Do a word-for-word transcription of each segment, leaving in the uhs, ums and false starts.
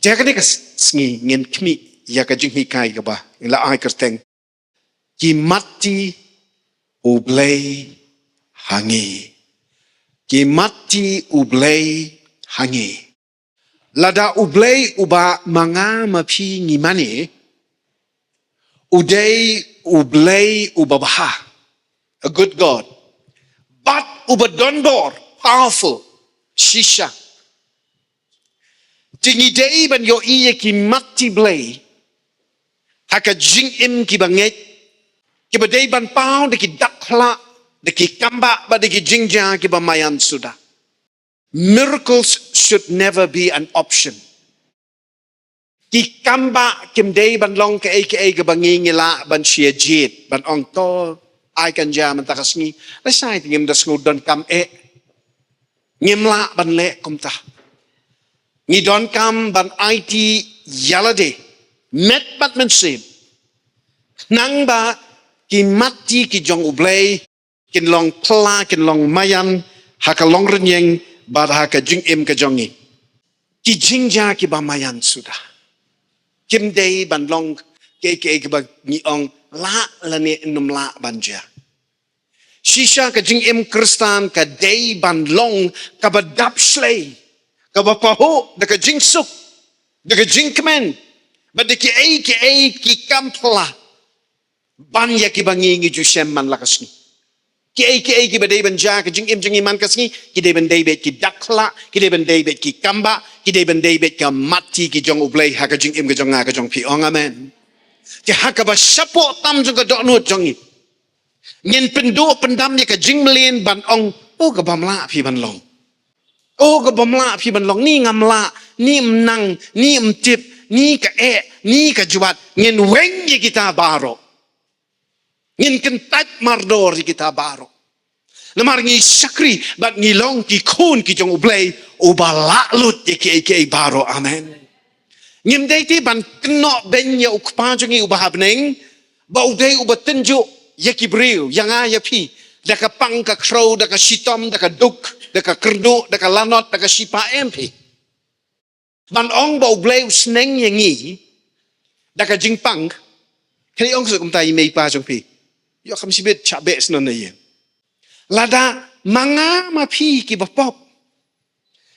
Te ha kane ka sngi ngin khmih ïa ka jinghikai kaba la ai kyrteng, Ki Matti U Blei Ha Ngi. Ki Matti U Blei Ha Ngi. Lada U Blei uba ma nga ma phi ngi mane, u dei U Blei uba bha, a good God. Bad uba donbor, powerful, shisha. Te ngi dei ban ïohi ïa ki matti Blei ha ka jingim kiba ngeit, kiba dei ban paw da ki dak khlak, da ki kambah, bad da ki jingjia kiba maïan suda. Miracles should never be an option. Ki kambah kim dei ban long kaei kaei kaba ngi ngi lah ban shia jied, ban ong to, ai kan jia mynta ka sngi. Lashai te ngim da sngewdonkam eh. Ngim lah ban leh kumta. Ngi donkam ban aiti ïalade, met bad mynsiem, khnang ba ki matti ki jong U Blei kin long pla, kin long maïan ha ka longrynïeng bad ha ka jingim ka jong ngi. Ki jingjia kiba maïan suda kim dei ban long kaei kaei kaba ngi ong lah lane ym lah ban jia. Shisha ka jingim Khristan ka dei ban long kaba dap shlei, kaba pahuh da ka jingsuk, da ka jingkmen, bad da kiei kiei ki kam pla ban ïa kiba ngi ngi ju shem man la ka sngi. Kiei kiei kiba dei ban jia ha ka jingim jong ngi man ka sngi, ki dei ban dei beit ki dak khlak, ki dei ban dei beit ki kambah, ki dei ban dei beit ki matti ki jong U Blei ha ka jingim ka jong nga ka jong phi. Ong amen. Te ha kaba shapoh tam jong ka dohnud jong ngi, ngin pynduh pyndam ïa ka jingmlien ban ong, oh, ka bym lah phi ban long. Oh, ka bym lah phi ban long, ni ngam lah, ni ym nang, ni ym tip, ni ka eh, ni ka jwat, ngin weng ïa kita baroh. Ngin kyntait mardor ïa kita baroh. Namar ngi shakri bad ngi long ki khun ki jong U Blei uba lah lut ïa kiei kiei baroh. Amen. Ngim dei te ban kynnoh beiñ ïa U Kpa jong ngi uba ha bneng, ba u dei uba tynjuh ïa ki briew, ïa nga ïa phi, da ka pang ka khrew, da ka shitom, da ka duk, da ka kyrduh, da ka lanot, da ka shipa, em phi? Ban ong ba U Blei u sneng ïa ngi da ka jingpang, kane ong suk kumta ïa i mei i pa jong phi. Ïoh kam shibit sha beh snon na ïa. Lada ma nga ma phi kiba pop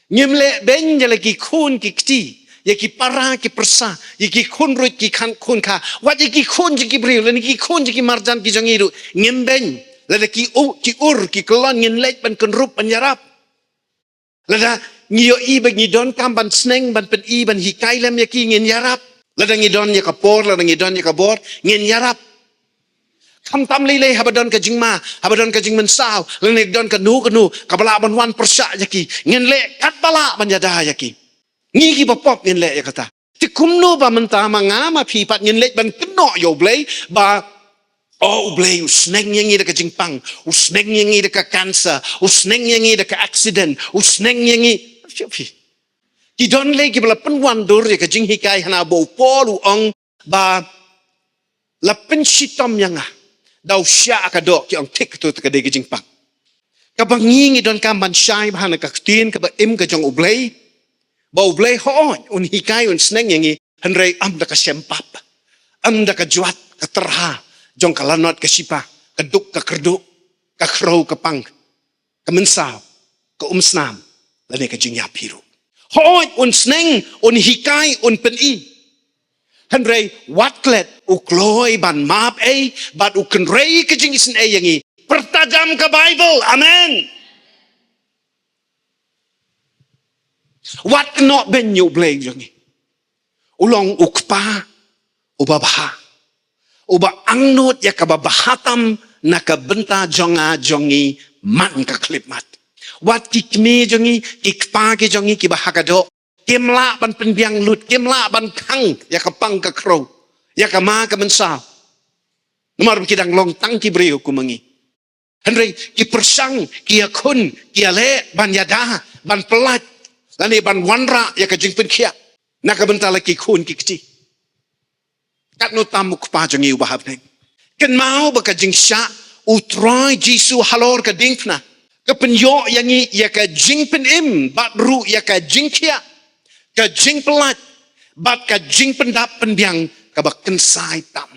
ngim leh beiñ ïa la ki khun ki kti, ïa ki para ki pyrsa, ïa ki khun ruit ki khan khun kha, wat ïa ki khun jong ki briew, lane ki khun jong ki marjan ki jong ngi ruh ngim beiñ. Lada ki u, ki ur, ki kyllon ngin leit ban kynrup ban ïarap. Lada ngi ïohi ba ngi donkam ban sneng, ban pyni, ban hikai lem ïa ki, ngin ïarap. Lada ngi don ïa ka por, lada ngi don ïa ka bor, ngin ïarap. Khamtam lei lei haba don ka jingma, haba don ka jingmynsaw, lane don kano kano kaba lah ban wan pyrshah ïa ki, ngin leh katba lah ban ïada ïa ki. Ngi kiba pop ngin leh ïa kata. Te kumno ba mynta ma nga ma phi pat ngin leit ban kynnoh ïa U Blei ba, oh, U Blei u sneng ïa ngi da ka jingpang, u sneng ïa ngi da ka cancer, u sneng ïa ngi da ka accident, u sneng ïa ngi. Ki don lei kiba la pynwandur ïa ka jinghikai hana ba u Paul u ong ba la pynshitom ïa nga da u shiah ka doh, ki ong thik, kato te ka dei ka jingpang. Kaba ngi ngi donkam ban shai bha na ka ktien kaba im ka jong U Blei, ba U Blei hooid un hikai un sneng ïa ngi, hynrei ym da ka shem pap, ym da ka jwat ka tyrha jong ka lanot ka shipa, ka duk ka kyrduh, ka khrew ka pang, ka mynsaw, ka umsnam, lane ka jingïap hi ruh. Hooid un sneng, un hikai, un pyni. Hynrei wat klet u kloi ban map ei bad u kynrei ka jingisynei ïa ngi. Pyrta jam ka Baibl. Amen. Wat kynnoh beiñ ïa U Blei jong ngi. U long U Kpa uba bha, uba angnud ïa kaba bha tam na ka bynta jong nga jong ngi man ka khyllipmat. Wat ki kmie jong ngi, ki kpa ki jong ngi kiba ha ka doh, kim lah ban pynbiang lut, kim lah ban khang ïa ka pang ka khrew, ïa ka ma ka mynsaw. Namar ba ki dang long tang ki briew kum ma ngi. Hynrei ki pyrshang, ki ïakhun, ki ïaleh ban ïada, ban pyllait, lane ban wanrah ïa ka jingpynkhiah na ka bynta la ki khun ki kti. Katno tam U Kpa jong ngi uba ha bneng. Kynmaw ba ka jingshah U Trai Jisu halor ka diengphna ka pynïoh ïa ngi ïa ka jingpynim bad ruh ïa ka jingkhiah, ka jingpyllait, bad ka jingpyndap pynbiang kaba kynsai tam.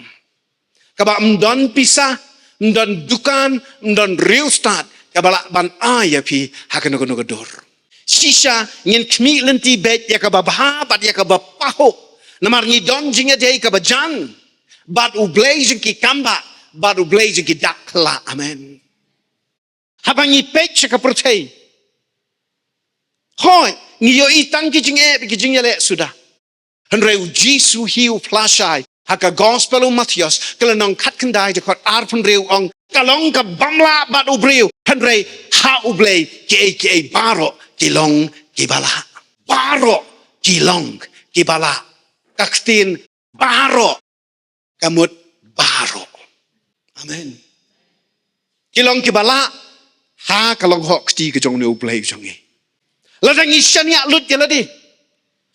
Kaba ym don pisa, ym don dukan, ym don riewstad kaba lah ban ai ïa phi ha kano kano ka dur. Shisha ngin khmih lynti beit ïa kaba bha bad ïa kaba pahuh, namar ngi don jingïadei kaba jan bad U Blei jong ki kambah bad U Blei jong ki dak khlak. Amen. Haba ngi peit sha ka pyrthei, hooid, ngi ïohi tang ki jingeh bad ki jingïaleh suda. Hynrei U Jisu hi u phla shai ha ka Gospel u Mathaios, ka lynnong khatkhyndai, dkhot arphew hynriew, u ong, ka long ka bym lah bad u briew, hynrei ha U Blei kiei kiei baroh ki long kiba lah. Baroh ki long kiba lah. Ka ktien baroh ka mut baroh. Amen. Ki long kiba lah ha ka long hok kti ka jong une U Blei jong ngi. Lada ngi shaniah lut ïa lade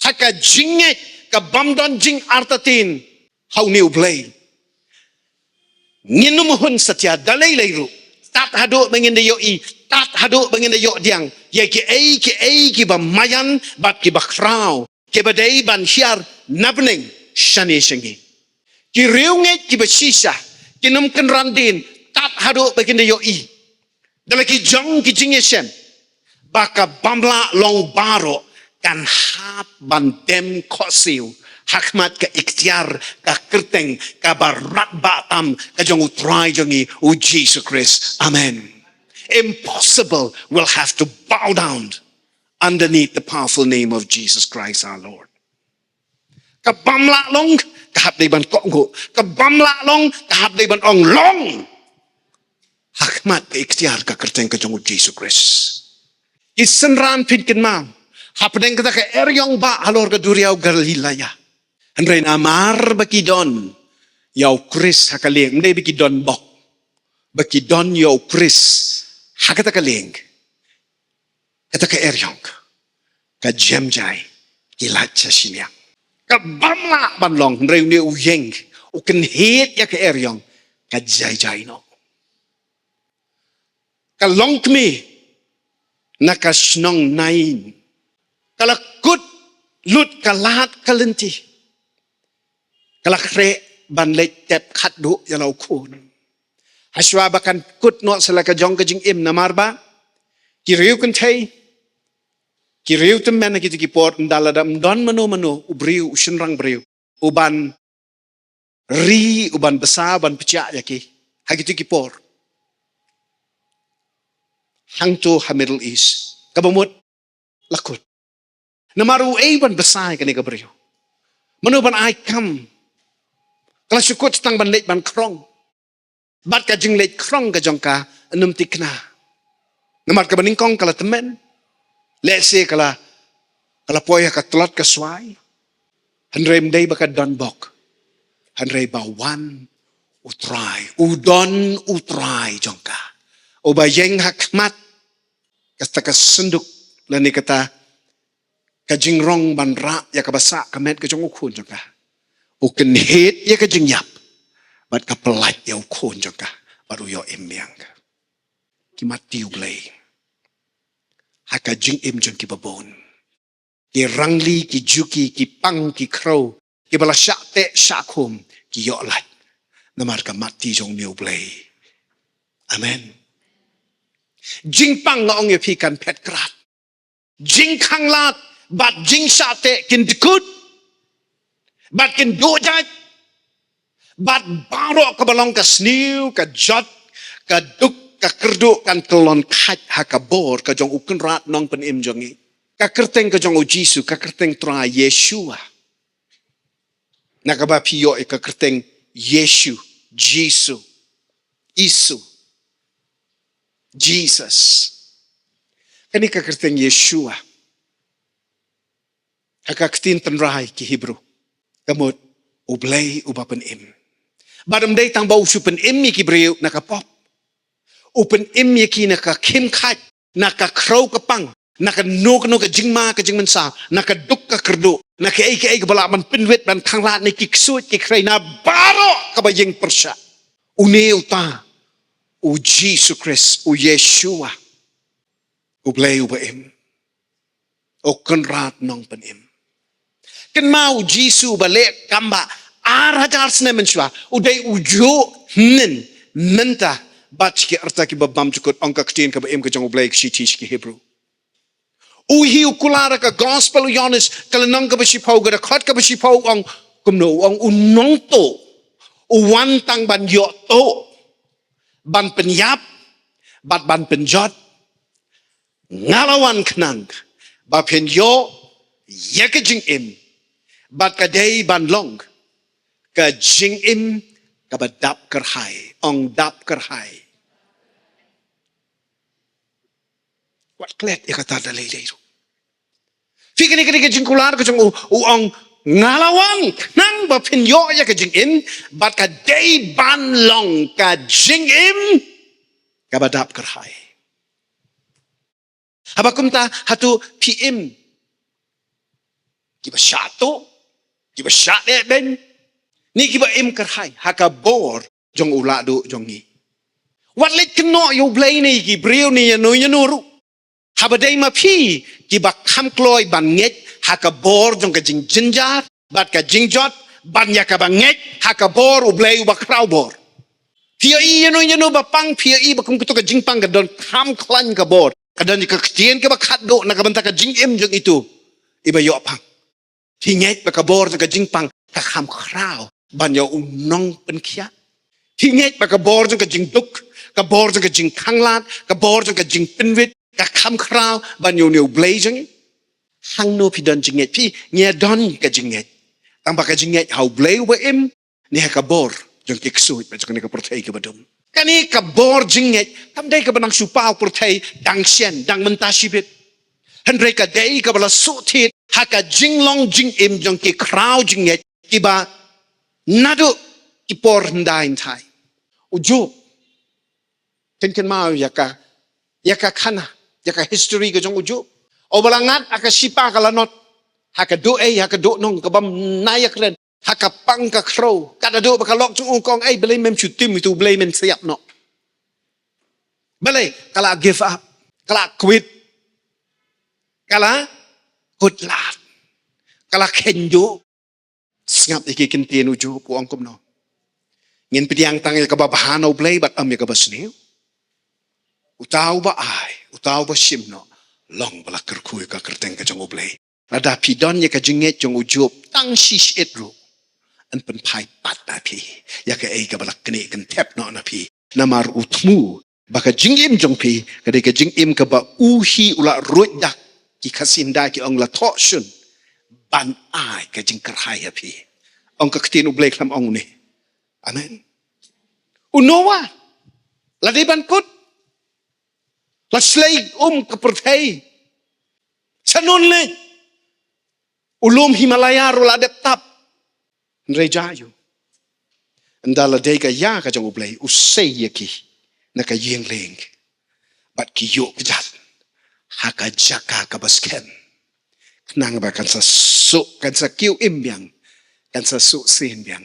ha ka jingngeit ka bym don jingartatien ha une U Blei, ngin ym hun satia da lei lei ruh, tad haduh ba ngin da ïohi, tad haduh ba ngin da ïoh diang ïa kiei kiei kiba maïan bad kiba khraw, kiba dei ban hiar na bneng shane sha ngi. Ki riewngeit kiba shisha kin ym kynran dien tad haduh ba kin da ïohi da la ki jong ki jingïashem ba ka bym lah long baroh kan hap ban dem khohsiew ha khmat ka iktiar, ka kyrteng kaba radbah tam ka jong U Trai jong ngi, U Jisu Khrist. Amen. Impossible will have to bow down underneath the powerful name of Jesus Christ our Lord. Ka bym lah long, ka hap dei ban kohnguh. Ka bym lah long, ka hap dei ban ong long ha khmat ka iktiar, ka kyrteng ka jong U Jisu Khrist. Ki synran, phin kynmaw, hapdeng kata ka eriong bah halor ka duriaw Galilea. Hynrei namar ba ki don ïa U Khrist ha ka lieng, ym dei ba ki don bok, ba ki don ïa U Khrist ha kata ka lieng, kata ka eriong ka jem jai, ki lait sha shiliang. Ka bym lah ban long, hynrei une u ïing u kynhied ïa ka eriong, ka jai jai noh. Ka long kmie na ka shnong Nain. Ka la kut lut ka lad ka lynti. Ka la khreh ban leit tep khatduh ïa la u khun. Hashwa ba kan kut noh sa la ka jong ka jingim, namar ba ki riew kynthei, ki riew tymmen ha kito ki por, ynda lada ym don mano mano u briew, u shynrang briew uban ri, uban bsa, uban pynjah ïa ki ha kito ki por, hangto ha Middle East, kaba mut la kut. Namar uei ban bsa ïa kane ka briew? Mano ban ai kam? Ka la shu kut tang ban leit ban khrong. Bad ka jingleit khrong ka jong ka ym thikna. Namar kaba nyngkong ka la tymmen. Lehse ka la, ka la poi ha ka tlot ka swai. Hynrei ym dei ba ka don bok, hynrei ba wan U Trai, u don U Trai jong ka, uba ïeng ha khmat kata ka synduk, lane kata ka jingrong ban rah ïa kaba sah ka met ka jong u khun jong ka. U kynhied ïa ka jingïap bad ka pyllait ïa u khun jong ka bad u ïoh im biang. Ki matti U Blei ha ka jingim jong kiba bun. Ki rangli, ki juki, ki pang, ki khrew, kiba la shah teh shah khum, ki ïoh lait namar ka matti jong une U Blei. Amen. Jingpang, nga ong ïa phi, kan phet krad. Jingkhanglad bad jingshah teh kin dkut bad kin duh jait. Bad baroh kaba long ka sniew, ka jot, ka duk, ka kyrduh kan kyllon khait ha ka bor ka jong U Kynrad Nongpynim jong ngi. Ka kyrteng ka jong U Jisu, ka kyrteng Trai, Yeshua. Na kaba phi ïoh ïa ka kyrteng Yeshu, Jisu, Isu, Jesus. Kane ka kyrteng Yeshua ha ka ktien tynrai ki Hebru, ka mut U Blei uba pynim. Bad ym dei tang ba u shu pynim ïa ki briew na ka pop. U pynim ïa ki na ka khim khait, na ka khrew ka pang, na kano kano ka jingma ka jingmynsaw, na ka duk ka kyrduh, na kaei kaei kaba lah ban pynwit ban khanglad, na ki ksuid ki khrei, na baroh kaba ïeng pyrshah. Une uta U Jisu Khrist, U Yeshua, U Blei uba im, U Kynrad Nongpynim. Kynmaw u Jisu ba leh kam ba ar hajar snem mynshuwa, u dei u juh mynta bad ki rta kiba bymjukut, ong ka ktien kaba im ka jong U Blei, ka shithi sha ki Hebru. U hi u kular ha ka gospel u Ïoannis, ka lynnong kaba shiphew, ka dkhot kaba shiphew, ong kumno, ong u nongtuh u wan tang ban ïoh tuh, ban pynïap bad ban pynjot. Nga la wan khnang ba phin ïoh ïa ka jingim, bad ka dei ban long ka jingim kaba dap kyrhai, ong dap kyrhai. Wat klet ïa kata da lei lei ruh. Phi, kane ka dei ka jingkular ka jong u, u ong nga la wan khnang ba phin ïoh ïa ka jingim, bad ka dei ban long ka jingim kaba dap kyrhai. Haba kumta, hato phi im kiba shah tuh, kiba shah leh beiñ, ne kiba im kyrhai ha ka bor jong u Lahduh jong ngi? Wat leit kynnoh ïa U Blei ne ïa ki briew ne ïa no ïa no ruh. Haba dei ma phi kiba kham kloi ban ngeit ha ka bor jong ka jingjynjar bad ka jingjot, ban ïa kaba ngeit ha ka bor U Blei uba khraw bor. Phi ïohi ïa no ïa no ba pang, phi ïohi ba kum kato ka jingpang ka don kham khlaiñ ka bor, ka don ïa ka ktien kaba khatduh na ka bynta ka jingim jong itu iba ïoh pang. Phi ngeit ba ka bor jong ka jingpang ka kham khraw ban ïa u nongpynkhiah? Phi ngeit ba ka bor jong ka jingduk, ka bor jong ka jingkhanglad, ka bor jong ka jingpynwit ka kham khraw ban ïa une U Blei jong ngi? Hangno phi don jingngeit? Phi, ngi ïa don ka jingngeit, tang ba ka jingngeit ha U Blei uba im, ne ha ka bor jong ki ksuid bad jong kane ka pyrthei kaba dum? Kane ka bor jingngeit kam dei kaba nang shu paw pyrthei dang shen, dang mynta shibit. Hynrei ka dei kaba la shu thied ha ka jinglong jingim jong ki khraw jingngeit kiba naduh ki por hyndai hynthai. U Job, phin kynmaw ïa ka, ïa ka khana, ïa ka history ka jong u Job. Uba la ngat ha ka shipa ka lanot, ha ka duh ei, ha ka duh nong, ka bym nang ïakren, ha ka pang ka khrew. Ka da duh ba ka lok jong u ka ong, ei, balei mem shu tim ïa utu U Blei, men sa ïap noh? Balei? Ka la give up, ka la quit, ka la kut lad, ka la kheiñ duh. Sngap ïa ki kyntien u Job, u ong kumno? Ngin pdiang tang ïa kaba bha na U Blei bad ym ïa kaba sniew. Uta uba ai, uta uba shim noh, long ba la kyrkhu ïa ka kyrteng ka jong U Blei. Lada phi don ïa ka jingngeit jong u Job tang shi shyiap ruh, yn pynphai pat ïa phi ïa kaei kaba la knieh kynthep noh na phi. Namar u thmu ba ka jingim jong phi ka dei ka jingim kaba u hi u la ruid da, ki Khasi Hynda ki ong la thoh shun, ban ai ka jingkyrhai ha phi. Ong ka ktien U Blei, khlem ong une. Amen. U Noah la dei ban kut, la slei um ka pyrthei. Sa nun lei, u lum Himalaya ruh la dep tap. Hynrei jia ïa u, ynda la dei ka ïa ka jong U Blei, u sei ïa ki na ka ïing lieng, bad ki ïuh kjat ha ka jaka kaba skhem, khnang ba kan sa suk, kan sa kiew im biang, kan sa suk sien biang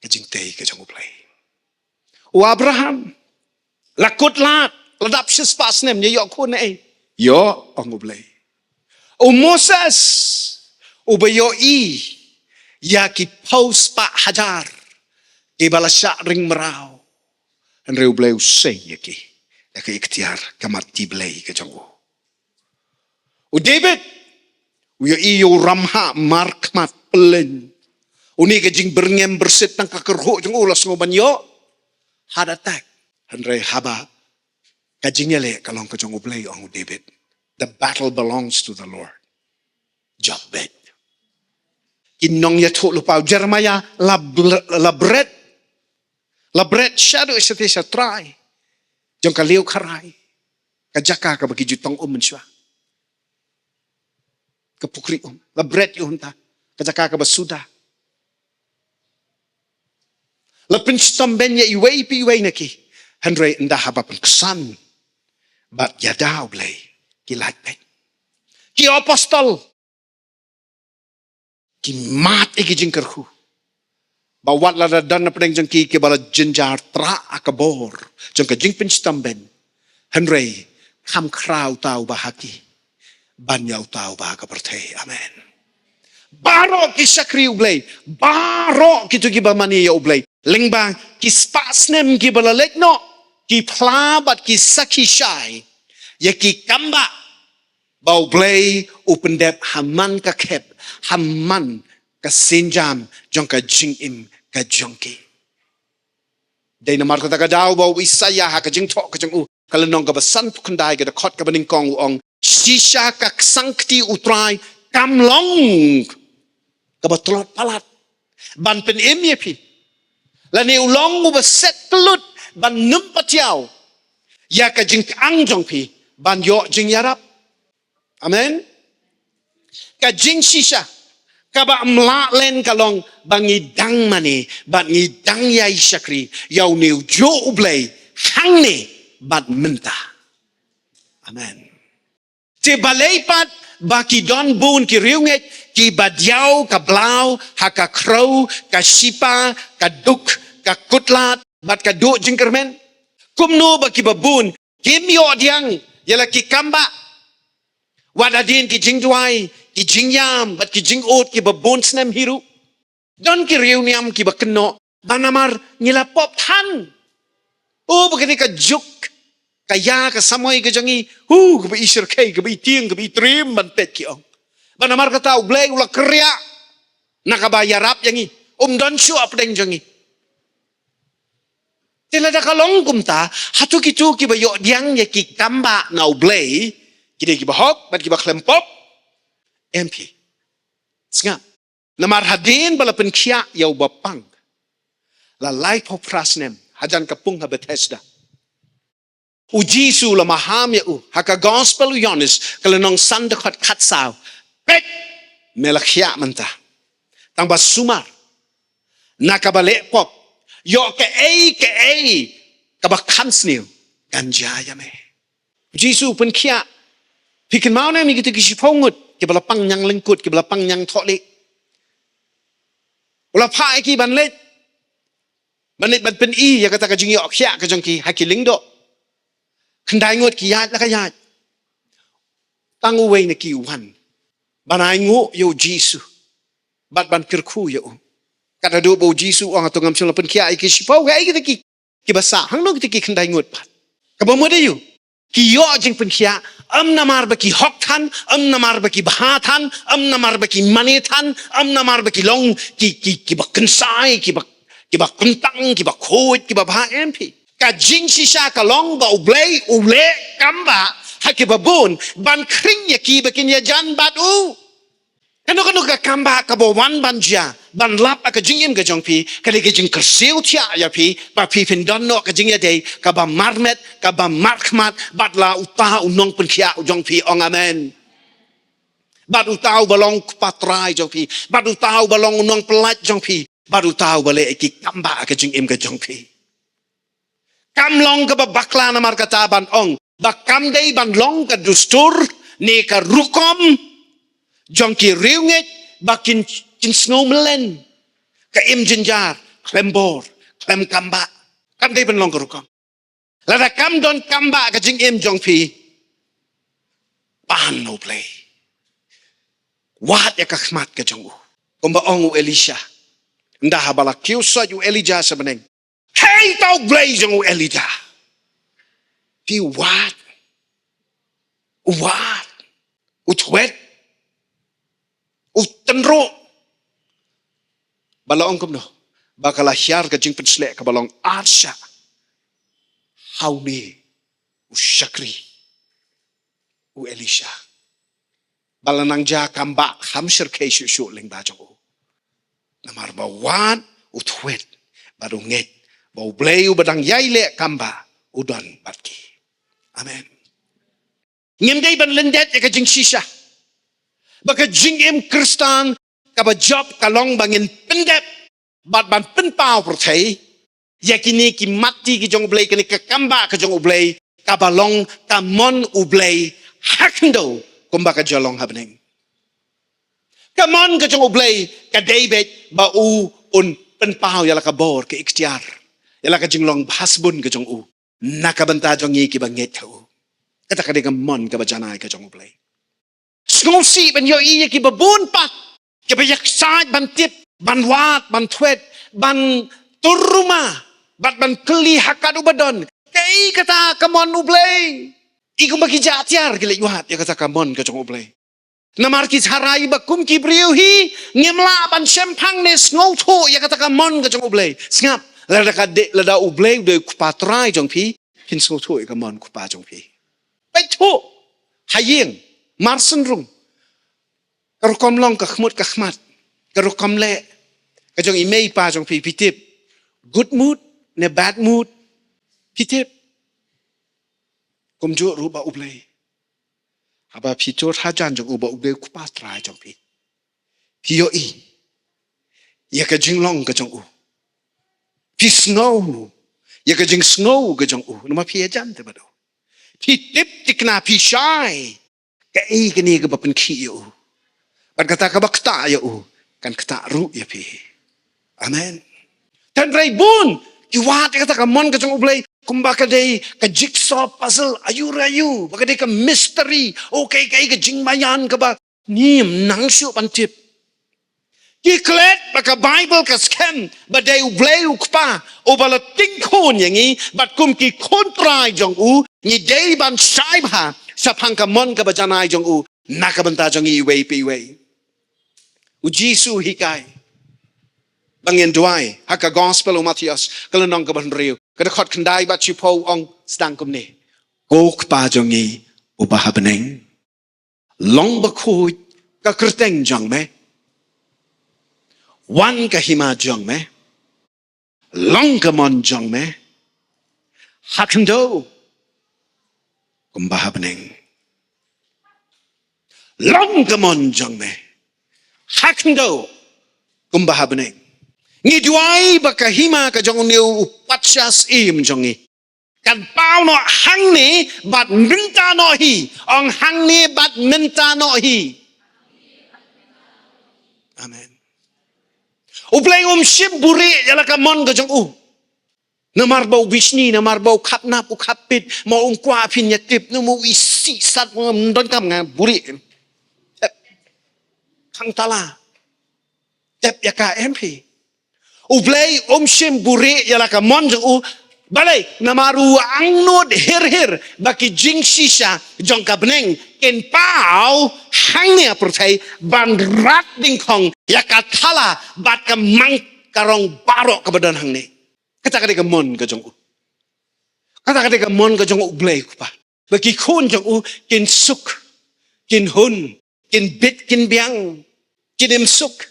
ka jingtei ka jong U Blei. U Abraham la kut lad, la dap shispah snem, ïa ïoh khun ne ei? Ïoh, ong U Blei. U Moses, uba ïohi ïa ki phew spah hajar kiba la shah ring mraw, hynrei U Blei u sei ïa ki da ka iktiar, ka mat ki blei ka jong u. U David, u ïohi ïa u ramhah markhmat pyllein. Une ka jingbyrngem byrsit tang ka kyrhuh jong u la sngew ban ïoh heart attack. Hynrei haba ka jingïaleh ka long ka jong U Blei, ong u David, the battle belongs to the Lord. Jop beit. Ki nongïathuhlypa, u Jeremiah la bl-, la bret, la bret shaduh shatei sha trai jong ka Liengkharai, ka jaka kaba ki ju tong um mynshuwa, ka pukri um. La bret ïa u hangta, ka jaka kaba suda. La pynshitom beiñ ïa iwei pa iwei na ki. Hynrei ynda haba pynksan bad ïada U Blei, ki lait beit. Ki apostol ki mad ïa ki jingkyrkhu, ba wat lada don na pdeng jong ki kiba la jynjar trah ha ka bor jong ka jingpynshitom beiñ, hynrei kham khraw uta uba ha ki ban ïa uta uba ha ka pyrthei. Amen. Baroh ki shakri U Blei, baroh kito kiba mane ïa U Blei, lyngba ki spah snem kiba la leit noh, ki phla bad ki sakhi shai ïa ki kambah ba U Blei u pyndep ha man ka khep, ha man ka sienjam jong ka jingim ka jong ki. Dei namar kata ka daw ba u Isaïah ha ka Jingthoh ka jong u, ka lynnong kaba sanphew khyndai, ka dkhot kaba nyngkong, u ong, shisha ka ksangkti U Trai kam long kaba tlot palat ban pynim ïa phi, lane u long uba set pynlut ban nym patiaw ïa ka jingkyang jong phi ban ïoh jingïarap. Amen. Ka jingshisha kaba ym lah len ka long ba ngi dang mane bad ngi dang ïai shakri ïa une ujuh U Blei hangne bad mynta. Amen. Te balei pat ba ki don bun ki riewngeit kiba diaw ka blaw ha ka khrew, ka shipa, ka duk, ka kutlad bad ka duh jingkyrmen? Kumno ba kiba bun kim ïoh diang ïa la ki kambah, wat hadien ki jingduwai, ki jingïam bad ki jingud kiba bun snem hi ruh? Don ki riewniam kiba kynnoh ba namar ngi la pop than. O, ba kane ka juk, ka ïa, ka samoi ka jong ngi, hu, kaba i shyrkhei, kaba i tieng, kaba i triem ban peit, ki ong. Ba namar kata U Blei u la kyrïah na kaba ïarap ïa ngi, um don shuh hapdeng jong ngi. Te lada ka long kumta, hato kito kiba ïoh diang ïa ki kambah na U Blei ki dei kiba hok bad kiba khlem pop? Em phi. Sngap. Namar hadien ba la pynkhiah ïa uba pang, la laiphew phra snem, hajan ka pung ha Bethesda, U Jisu la maham ïa u ha ka Gospel u Ïoannis, ka lynnong san, dkhot khatsaw, peit, me la khiah mynta, tang ba sumar na kaba leh pop, ïoh kaei kaei kaba kham sniew kan jia ïa me. U Jisu u pynkhiah. Phi kynmaw ne em ïa kito ki shiphew ngut kiba la pang ñiang lyngkut, kiba la pang ñiang thohlieh? U la phah ïa ki ban leit, ban leit ban pyni ïa kata ka jingïoh khiah ka jong ki ha ki lyngdoh. Khyndai ngut ki ïaid la ka ïaid. Tang uwei na ki u wan ban ainguh ïa U Jisu bad ban kyrkhu ïa u. Kat haduh ba U Jisu u ong, hato ngam shym la pynkhiah ïa ki shiphew? Kaei kita ki, kiba sah, hangno kita ki khyndai ngut pat? Kaba mut aïu? Ki ïoh jingpynkhiah ym namar ba ki hok than, ym namar ba ki bha than, ym namar ba ki mane than, ym namar ba ki long ki, ki, kiba kynsai, kiba, kiba kyntang, kiba khuid, kiba bha, em phi. Ka jingshisha ka long ba U Blei u leh kambah ha kiba bun ban khring ïa ki ba kin ïajan bad u. Kano kano ka kambah kaba wan ban jia, ban lap ha ka jingim ka jong phi, ka dei ka jingkyrsiew thiah ïa phi ba phi phin don noh ka jingïadei kaba marmet, kaba markhmat bad la uta u nongpynkhiah u jong phi, ong amen. Bad uta uba long u kpa trai jong phi, bad uta uba long u nongpyllait jong phi, bad uta uba leh ïa ki kambah ha ka jingim ka jong phi. Kam long kaba bakla namar kata ban ong ba kam dei ban long ka dustur ne ka rukom jong ki riewngeit ba kin, kin sngew mlien, ka im jynjar, khlem bor, khlem kambah. Kam dei ban long ka rukom. Lada kam don kambah ha ka jingim jong phi, pan na U Blei. Wad ïa ka khmat ka jong u. Kumba ong u Elisha, ynda haba la kiew soit u Elijah sha bneng, hei, to U Blei jong u Elijah, phi wad, u wad, u thwet, u tynruh. Ba la ong kumno? Ba ka la hiar ka jingpynsleh kaba long arshah ha une u shakri u Elisha. Ba la nang jia kambah kham shyrkhei shuh shuh lyngba jong u. Namar ba wad, u thwet bad u ngeit ba U Blei uba dang ïai leh kambah u don bad ki. Amen. Ngim dei ban lyndet ïa ka jingshisha ba ka jingim Khristan kaba jop ka long ba ngin pyndep bad ban pynpaw pyrthei ïa kine ki matti ki jong U Blei, kine ka kambah ka jong U Blei, kaba long ka mon U Blei ha khyndew kumba ka jia long ha bneng. Ka mon ka jong U Blei ka dei beit ba u un pynpaw ïa la ka bor, ka iktiar, ïa la ka jinglong bha sbun ka jong u na ka bynta jong ngi kiba ngeit ha u. Kata ka dei ka mon kaba janai ka jong U Blei. Sngewsih ban ïohi ïa kiba bun pat Kiba ïaksaid ban tip, ban wad, ban thwet, ban tur ruma, bad ban kylli ha kat uba don. Kaei kata ka mon U Blei? I kumba ki jatiar ki leit wad ïa kata ka mon ka jong U Blei. Namar ki tharai ba kum ki briew hi, ngim lah ban shemphang ne sngewthuh ïa kata ka mon ka jong U Blei. Sngap, lada ka dei, lada U Blei u dei u Kpa Trai jong phi, phin sngewthuh ïa ka mon Kpa jong phi. Peit thuh ha ïing, mar shen rung. Ka rukom long ka khmut ka khmat, ka rukom leh ka jong i mei i pa jong phi, phi tip. Good mood ne bad mood, phi tip. Kumjuh ruh ba U Blei. Haba phi tur hajan jong u ba U Blei u Kpa Trai jong phi, phi ïohi ïa ka jinglong ka jong u. Phi sngew ïa ka jingsngew ka jong u. Namar phi hajan te bad u. Phi tip thikna, phi shai. Kaei kane kaba pynkhih ïa u? Bad kata kaba ktah ïa u kan ktah ruh ïa phi. Amen. Tang hynrei bun ki wad ïa kata ka mon ka jong U Blei kumba ka dei ka jigsaw puzzle, aïu re aïu, ba ka dei ka mystery. Okay, kaei ka jingmaïan kaba ngim nang shuh ban tip. Ki klet ba ka Baibl ka skhem ba dei U Blei u Kpa uba la tyngkhun ïa ngi, bad kum ki khun trai jong u, ngi dei ban shai bha shaphang ka mon kaba janai jong u na ka bynta jong ngi iwei pa iwei. U Jisu u hikai ba ngin duwai ha ka Gospel u Mathaios, ka lynnong kaba hynriew, ka dkhot khyndai bad shiphew, ong sdang kumne: Ko Kpa jong ngi uba ha bneng, long bakhuid ka kyrteng jong me. Wan ka hima jong me. Long ka mon jong me ha khyndew kumba ha bneng. Long ka mon jong me ha khyndew kumba ha bneng. Ngi duwai ba ka hima ka jong une u patsha syiem jong ngi kan paw noh hangne bad mynta noh hi. Ong, hangne bad mynta noh hi. Amen. U Blei um shym buhrieh ïa la ka mon ka jong u. Namar ba u bishni, namar ba u khapnap, u khappit, ma um kwah phin ïa tip, namar u isih sat, ma ym donkam nga buhrieh. Tep. Khang tala. Tep ïa ka em phi. U Blei um shym buhrieh ïa la ka mon jong u. Balei? Namar u angnud hir hir ba ki jingshisha jong ka bneng kin paw hangne ha pyrthei ban rat dyngkhong ïa ka thala bad ka mang ka rong baroh kaba don hangne. Kata ka dei ka mon ka jong u. Kata ka dei ka mon ka jong U Blei u Kpa. Ba ki khun jong u kin suk, kin hun, kin bit, kin biang, kin im suk,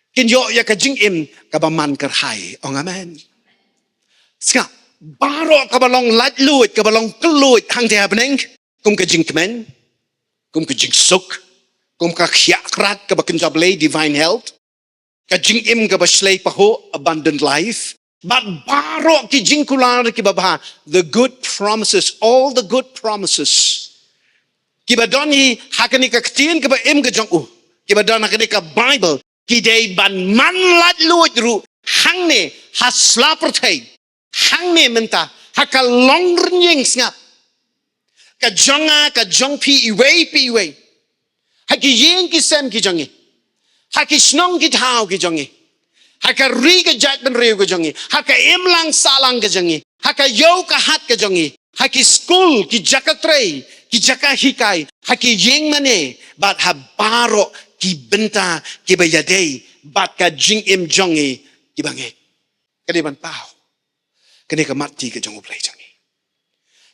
kin ïoh ïa ka jingim kaba man kyrhai. Ong amen. Sngap, baroh kaba long laitluid, kaba long kylluid hangtei ha bneng, kum ka jingkmen, kum ka jingsuk, kum ka khiah krat kaba kynja Blei, divine health, ka jingim kaba shlei pahuh, abundant life. Bad baroh ki jingkular kiba bha, the good promises, all the good promises kiba don hi ha kane ka ktien kaba im ka jong u, kiba don ha kane ka Baibl, ki dei ban man laitluid ruh hangne ha sla pyrthei, hangne mynta, ha ka longrynïeng, sngap, ka jong nga, ka jong phi iwei pa iwei, ha ki ïing ki sem ki jong ngi, ha ki shnong ki thaw ki jong ngi, ha ka ri ka jaitbynriew ka jong ngi, ha ka imlang sahlang ka jong ngi, ha ka ïew ka hat ka jong ngi, ha ki skul, ki jaka trei, ki jaka hikai, ha ki ïing mane, bad ha baroh ki bynta kiba ïadei bad ka jingim jong ngi kiba ngeit. Ka dei ban paw. Kane ka mat ti ka jong U Blei jong ngi.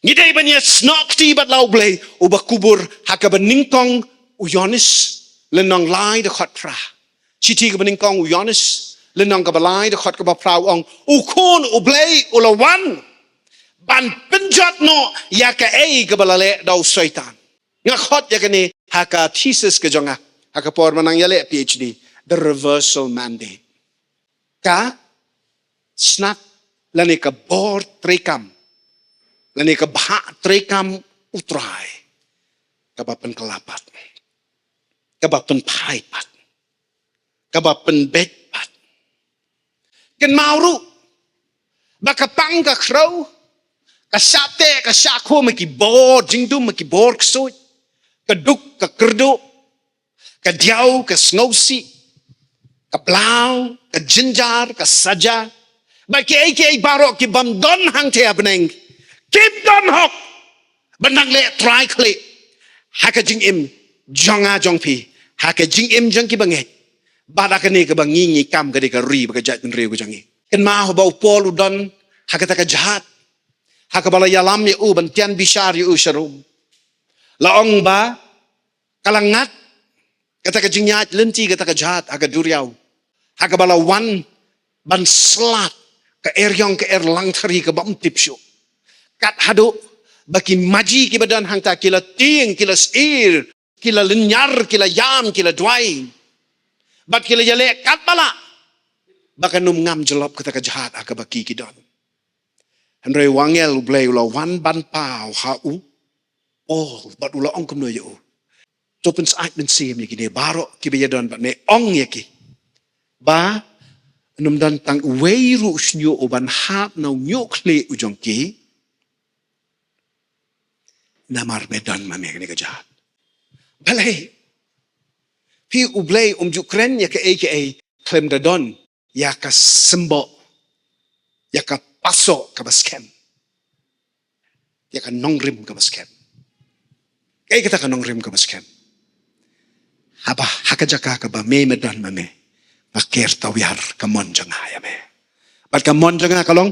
Ngi dei ban ïasnoh kti bad la U Blei uba kubur, ha kaba nyngkong u Ïoannis lynnong lai dkhot phra. Shithi kaba nyngkong u Ïoannis lynnong kaba lai dkhot kaba phra, u ong: U Khun U Blei u la wan ban pynjot noh ïa kaei kaba la leh da u Soitan. Nga khot ïa kane ha ka thesis ka jong nga ha ka por ba nga nang ïaleh PhD, The Reversal Mandate. Ka snat lane ka bor treikam lane ka bhah treikam U Trai, kaba pynkylla pat, kaba pynphai pat, kaba pynbeit pat. Kynmaw ruh ba ka pang ka khrew, ka shah teh ka shah khum, ma ki bor jingdum, ma ki bor ksuid, ka duk ka kyrduh, ka diaw ka sngewsih, ka blaw, ka jynjar, ka saja, bad kiei kiei baroh ki bym don hangta ha bneng, kim don hok ban nang leh trai khlieh ha ka jingim jong nga jong phi, ha ka jingim jong ki bangeit. Bad ha kane kaba ngi ngi kam ka dei ka ri bad ka jaitbynriew ka jong ngi. Kynmaw ba u Paul u don ha kata ka jhat, ha kaba la ïalam ïa u ban tian bishar ïa u sha Rom. La ong ba ka la ngat kata ka jingïaid lynti kata ka jhat ha ka duriaw, ha kaba la wan ban slad ka eriong ka erlang thari kaba ym tip shuh. Kat haduh ba ki maji kiba don hangta ki la tieng, ki la sheptieng, ki la lynñiar, ki la ïam, ki la duwai. Bad ki la ïaleh katba lah ba kan ym ngam jyllop kata ka jhat ha kaba ki ki don. Hynrei u angel U Blei u la wan ban paw ha u Paul bad u la ong kumno ïa u? To pynsyaid mynsiem ïa kine baroh kiba ïadon bad me, ong ïa ki ba un ym don tang uwei ruh u shñiuh uban hap na u ñiuh khlieh u jong ki, namar me don ma me ha kane ka jhat. Balei? Phi, U Blei um ju kren ïa kaei kaei khlem da don ïa ka symboh, ïa ka pasoh kaba skhem, ïa ka nongrim kaba skhem. Kaei kata ka nongrim kaba skhem? Haba ha ka jaka kaba me me don ma me, nga ker tawiar ka mon jong nga ïa me. Bad ka mon jong nga ka long,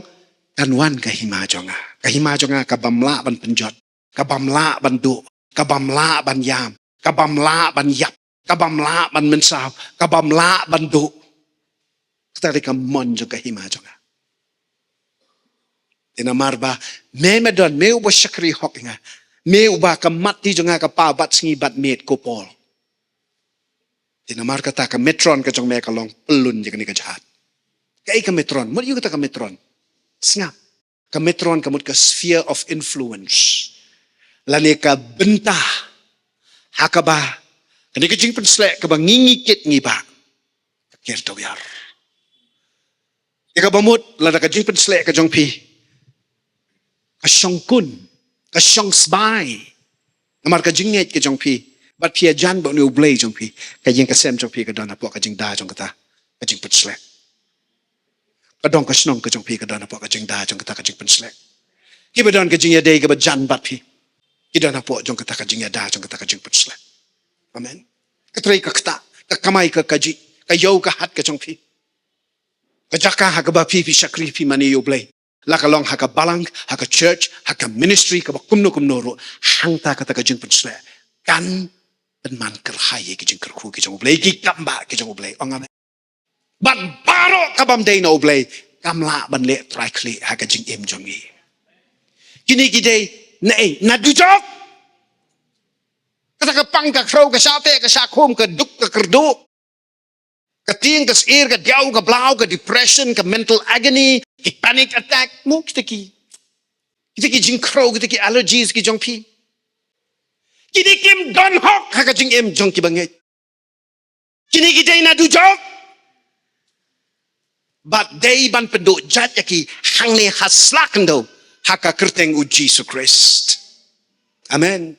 kan wan ka hima jong nga, ka hima jong nga ka bym lah ban pynjot, ka bym lah ban duh, ka bym lah ban ïam, ka bym lah ban ïap, ka bym lah ban mynsaw, ka bym lah ban duh. Kata ka dei ka mon jong ka hima jong nga. Te namar ba me me don, me uba shakri hok ïa nga, me uba ka mat ti jong nga ka paw bad sngi bad miet, ko Paul. Te namar kata ka metron ka jong me ka long, pyllun ïa kane ka jhat. Kaei ka metron? Mut ïa kata ka metron. Sngap. Ka metron ka mut ka sphere of influence, lane ka bynta ha kaba kane ka jingpynsleh kaba ngi ngi kit ngi bah, ka ker tawiar. Ïa kaba mut lada ka jingpynsleh ka jong phi ka shong kun, ka shong sbai namar ka jingngeit ka jong phi, bad phi ïajan bad une U Blei jong phi, ka ïing ka sem jong phi ka don hapoh ka jingda jong kata ka jingpynsleh. Ka dong ka shnong ka jong phi ka don hapoh ka jingda jong kata ka jingpynsleh. Kiba don ka jingïadei kaba jan bad phi ki don hapoh jong kata ka jingïada jong kata ka jingpynsleh. Amen. Ka trei ka ktah, ka kamai ka kajih, ka ïew ka hat ka jong phi, ka jaka ha kaba phi phi shakri phi mane ïa U Blei, la ka long ha ka balang, ha ka church, ha ka ministry kaba kumno kumno ruh, hangta kata ka jingpynsleh kan pynman kyrhai ïa ki jingkyrkhu ki jong U Blei, ki kam bah ki jong U Blei. Ong amen. Bad baroh ka bym dei na U Blei kam lah ban leh trai khlieh ha ka jingim jong ngi. Kine ki dei na ei, na dujok. Kata ka pang ka khrew, ka shah teh ka shah khum, ka duk ka kyrduh, ka tieng ka sheptieng, ka diaw ka blaw, ka depression, ka mental agony, ki panic attack, mo kita ki, kita ki jingkhrew, kita ki allergies ki jong phi. Kine kim don hok ha ka jingim jong ki bangeit. Kine ki dei na dujok. Bad dei ban pynduh jait ïa ki hangne ha sla khyndew ha ka kyrteng U Jisu Khrist. Amen.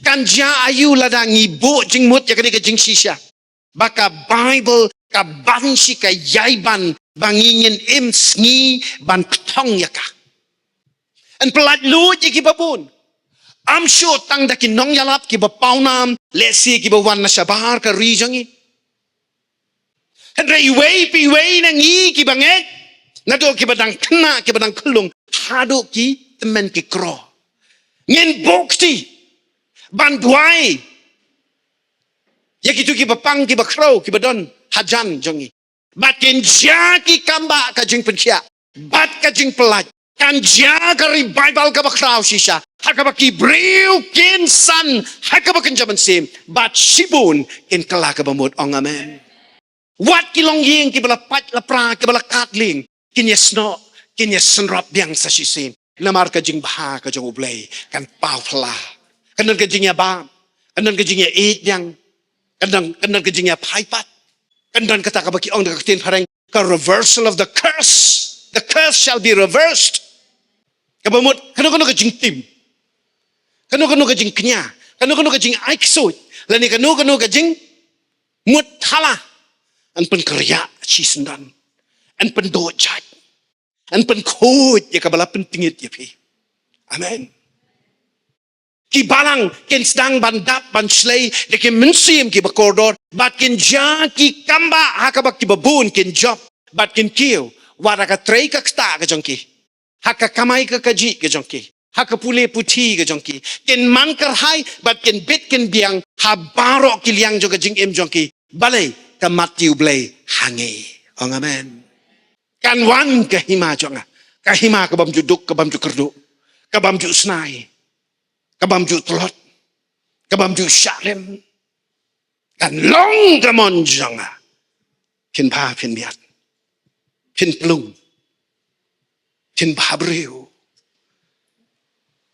Kan jia aïu lada ngi buh jingmut ïa kane ka jingshisha ba ka Baibl ka ban shi ka ïai ban ba ngi ngin im sngi ban kthong ïa ka. Yn pyllait luid ïa kiba bun. Ym shuh tang da ki nongïalap kiba pawnam, lehse kiba wan na shabar ka ri jong ngi. Hynrei iwei pa iwei na ngi kiba ngeit, naduh kiba dang khynnah, kiba dang khyllung, haduh ki tymmen ki kro, ngin buh kti ban duwai ïa kito kiba pang, kiba khrew, kiba don hajan jong ngi. Bad kin jia ki kam bah ka jingpynkhiah bad ka jingpyllait. Kan jia ka revival kaba khraw shisha ha kaba ki briew kin san ha kaba kynja mynsiem bad shibun kin kylla kaba mut. Ong amen. Wat ki longïing kiba la pait la pra, kiba la kad lieng, kin ïasnoh, kin ïasynrop biang sa shisien. Namar ka jingbha ka jong U Blei kan paw phylla. Kan don ka jingïabam, kan don ka jingïaieit biang, kan don, kan don ka jingïaphai pat. Kan don kata kaba ki ong da ka ktien phareng, ka reversal of the curse. The curse shall be reversed. Kaba mut kano kano ka jingtim, kano kano ka jingkñia, kano kano ka jingaiksuid, lane kano kano ka jing mut thala, Yn pynkyrïah shisyndon. Yn pynduh jait. Yn pynkhuid ïa kaba la pyntngit ïa phi. Amen. Ki balang kin sdang ban dap ban shlei da ki mynsiem kiba kordor, bad kin jia ki kambah ha kaba kiba bun kin jop, bad kin kiew wat ha ka trei ka ktah ka jong ki, ha ka kamai ka kajih ka jong ki, ha ka pule puthi ka jong ki. Kin man kyrhai bad kin bit kin biang ha baroh ki liang jong ka jingim jong ki. Balei? Ka mat ïa U Blei ha ngi. Ong amen. Kan wan ka hima jong nga, ka hima ka bym ju duk, ka bym ju kyrduh, ka bym ju snai, ka bym ju tlot, ka bym ju shah rem. Kan long ka mon jong nga. Phin bha phin miat, phin plung, phin bha briew,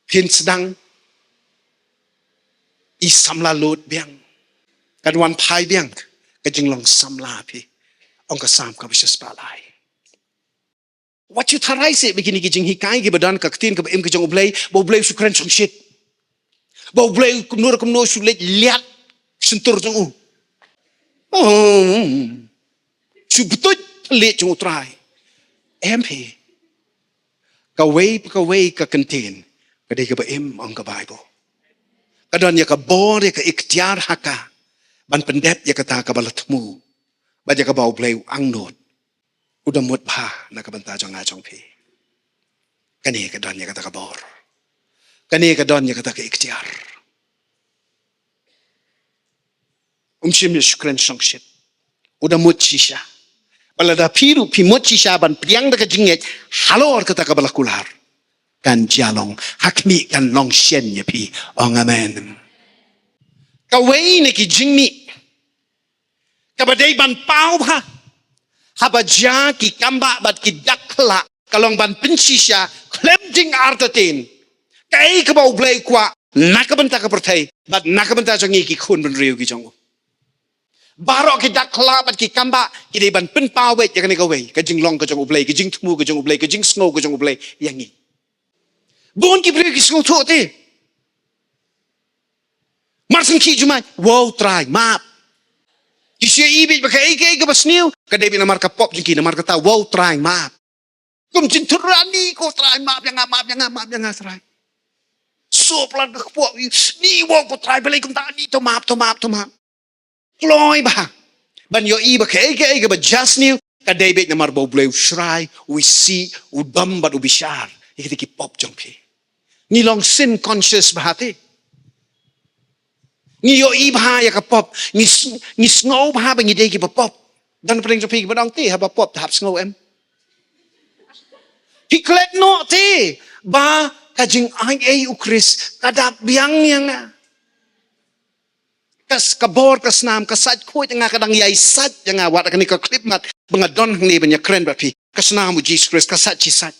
phin sdang i samla lut biang. Kan wan phai biang ka jinglong samla phi. Ong ka Salm kaba shispah lai. Wat shu tharai seh ba kine ki jinghikai kiba don, ka ktien kaba im ka jong U Blei, ba U Blei u shu kren shongshit, ba U Blei kumno kumno shu leit liat shyntur jong u. Oh, shu btuit leit jong U Trai. Em phi. Kawei pa kawei ka ktien ka dei kaba im, ong ka Baibl. Ka don ïa ka bor, ïa ka iktiar ha ka ban pyndep ïa kata kaba la thmu, bad ïa kaba U Blei u angnud, u da mut bha na ka bynta jong nga jong phi. Kane ka don ïa kata ka bor. Kane ka don ïa kata ka iktiar. Um shym ïa shu kren shongshit. U da mut shisha. Ba lada phi ruh phi mut shisha ban pdiang da ka jingngeit halor kata kaba la kular, kan jia long, ha khmih kan long shen ïa phi. Ong amen. Kawei na ki jingmih kaba dei ban paw bha haba jia ki kambah bad ki dak khyllah, ka long ban pynshisha khlem jingartatien kaei kaba U Blei u kwah na ka bynta ka pyrthei bad na ka bynta jong ngi ki khun bynriew ki jong u. Baroh ki dak khyllah bad ki kambah ki dei ban pynpaw beit ïa kane kawei ka jinglong ka jong U Blei, ka jingthmu ka jong U Blei, ka jingsngew ka jong U Blei ïa ngi. Bun ki briew ki sngewthuh te. Mar shu khie jumai, wow Trai map. Ki shu ïohi beit ba kaei kaei kaba sniew ka dei beit namar ka pop jong ki, namar kata wow Trai map. Kum jingthut rani, ko Trai map ïa nga, map ïa nga, map ïa nga Trai. Sop lad ka kpoh, ni wow ko Trai, balei kumta, ni to map, to map, to map. Kloi bha ban ïohi ba kaei kaei kaba jia sniew ka dei beit namar ba U Blei u shrai, u isih, u dom bad u bishar ïa kita ki pop jong phi. Ngi long sin conscious bha te. Ngi ïohi bha ïa ka pop, ngi s-, ngi sngew bha ba ngi dei kiba pop. Don pdeng jong phi kiba ong te haba pop te hap sngew em. Phi klet noh te ba ka jingai ei U Khrist ka dap biang ïa nga. Ka s-, ka bor ka snam ka sait khuid ïa nga, ka dang ïai sait ïa nga, wat kane ka khyllipmat ba nga don hangne ban ïakren bad phi. Ka snam U Jisu Khrist ka sait shi sait.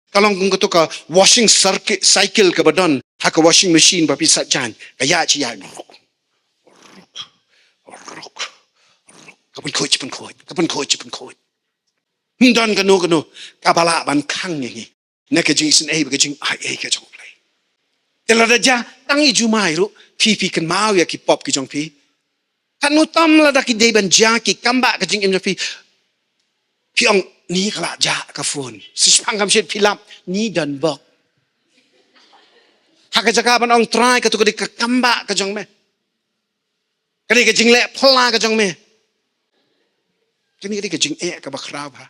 Ka long kum kato ka washing circuit, cycle kaba don ha ka washing machine ba phi sait jaiñ. Ka ïaid shi ïaid. Ruk, ruk, ruk, ruk. Ka pynkhuid shi pynkhuid, ka pynkhuid shi pynkhuid. Ym don kano kano kaba lah ban khang ïa ngi na ka jingisynei bad ka jingai ei ka jong U Blei. Te lada jia tang i jumai ruh, phi phi kynmaw ïa ki pop ki jong phi. Katno tam lada ki dei ban jia ki kambah ka jingim jong phi. Phi ong ni ka la jah ka phone. Shispang kham shit phi lap ni don bok. Ha ka jaka ban ong Trai, kato ka dei ka kambah ka jong me. Ka dei ka jingleh phylla ka jong me. Kane ka dei ka jingeh kaba khraw bha.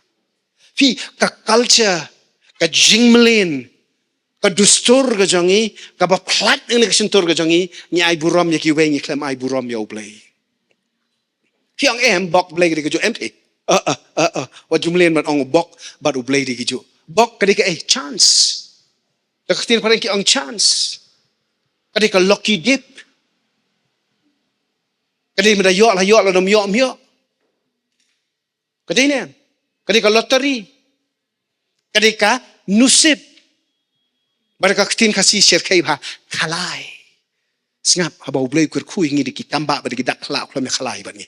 Phi, ka culture, ka jingmlien, ka dustur ka jong ngi, kaba phlait na ka shyntur ka jong ngi, ngi ai burom ïa kiwei, ngi khlem ai burom ïa U Blei. Phi ong em, bok Blei ka dei kajuh, em phi. Uh, uh, uh, uh. Wat ju mlien ban ong bok bad U Blei dei kajuh. Bok ka dei kaei, chance. Da ka ktien phareng ki ong chance. Ka dei ka lucky dip. Ka dei mynta ïoh la ïoh, lada ym ïoh ym ïoh. Ka dei ne em? Ka dei ka lottery. Ka dei ka nusib. Bad ka ktien Khasi shyrkhei bha, khalai. Sngap, haba U Blei u kyrkhu ïa ngi da ki kambah bad da ki dak khyllah, u khlem ïa khalai bad ngi.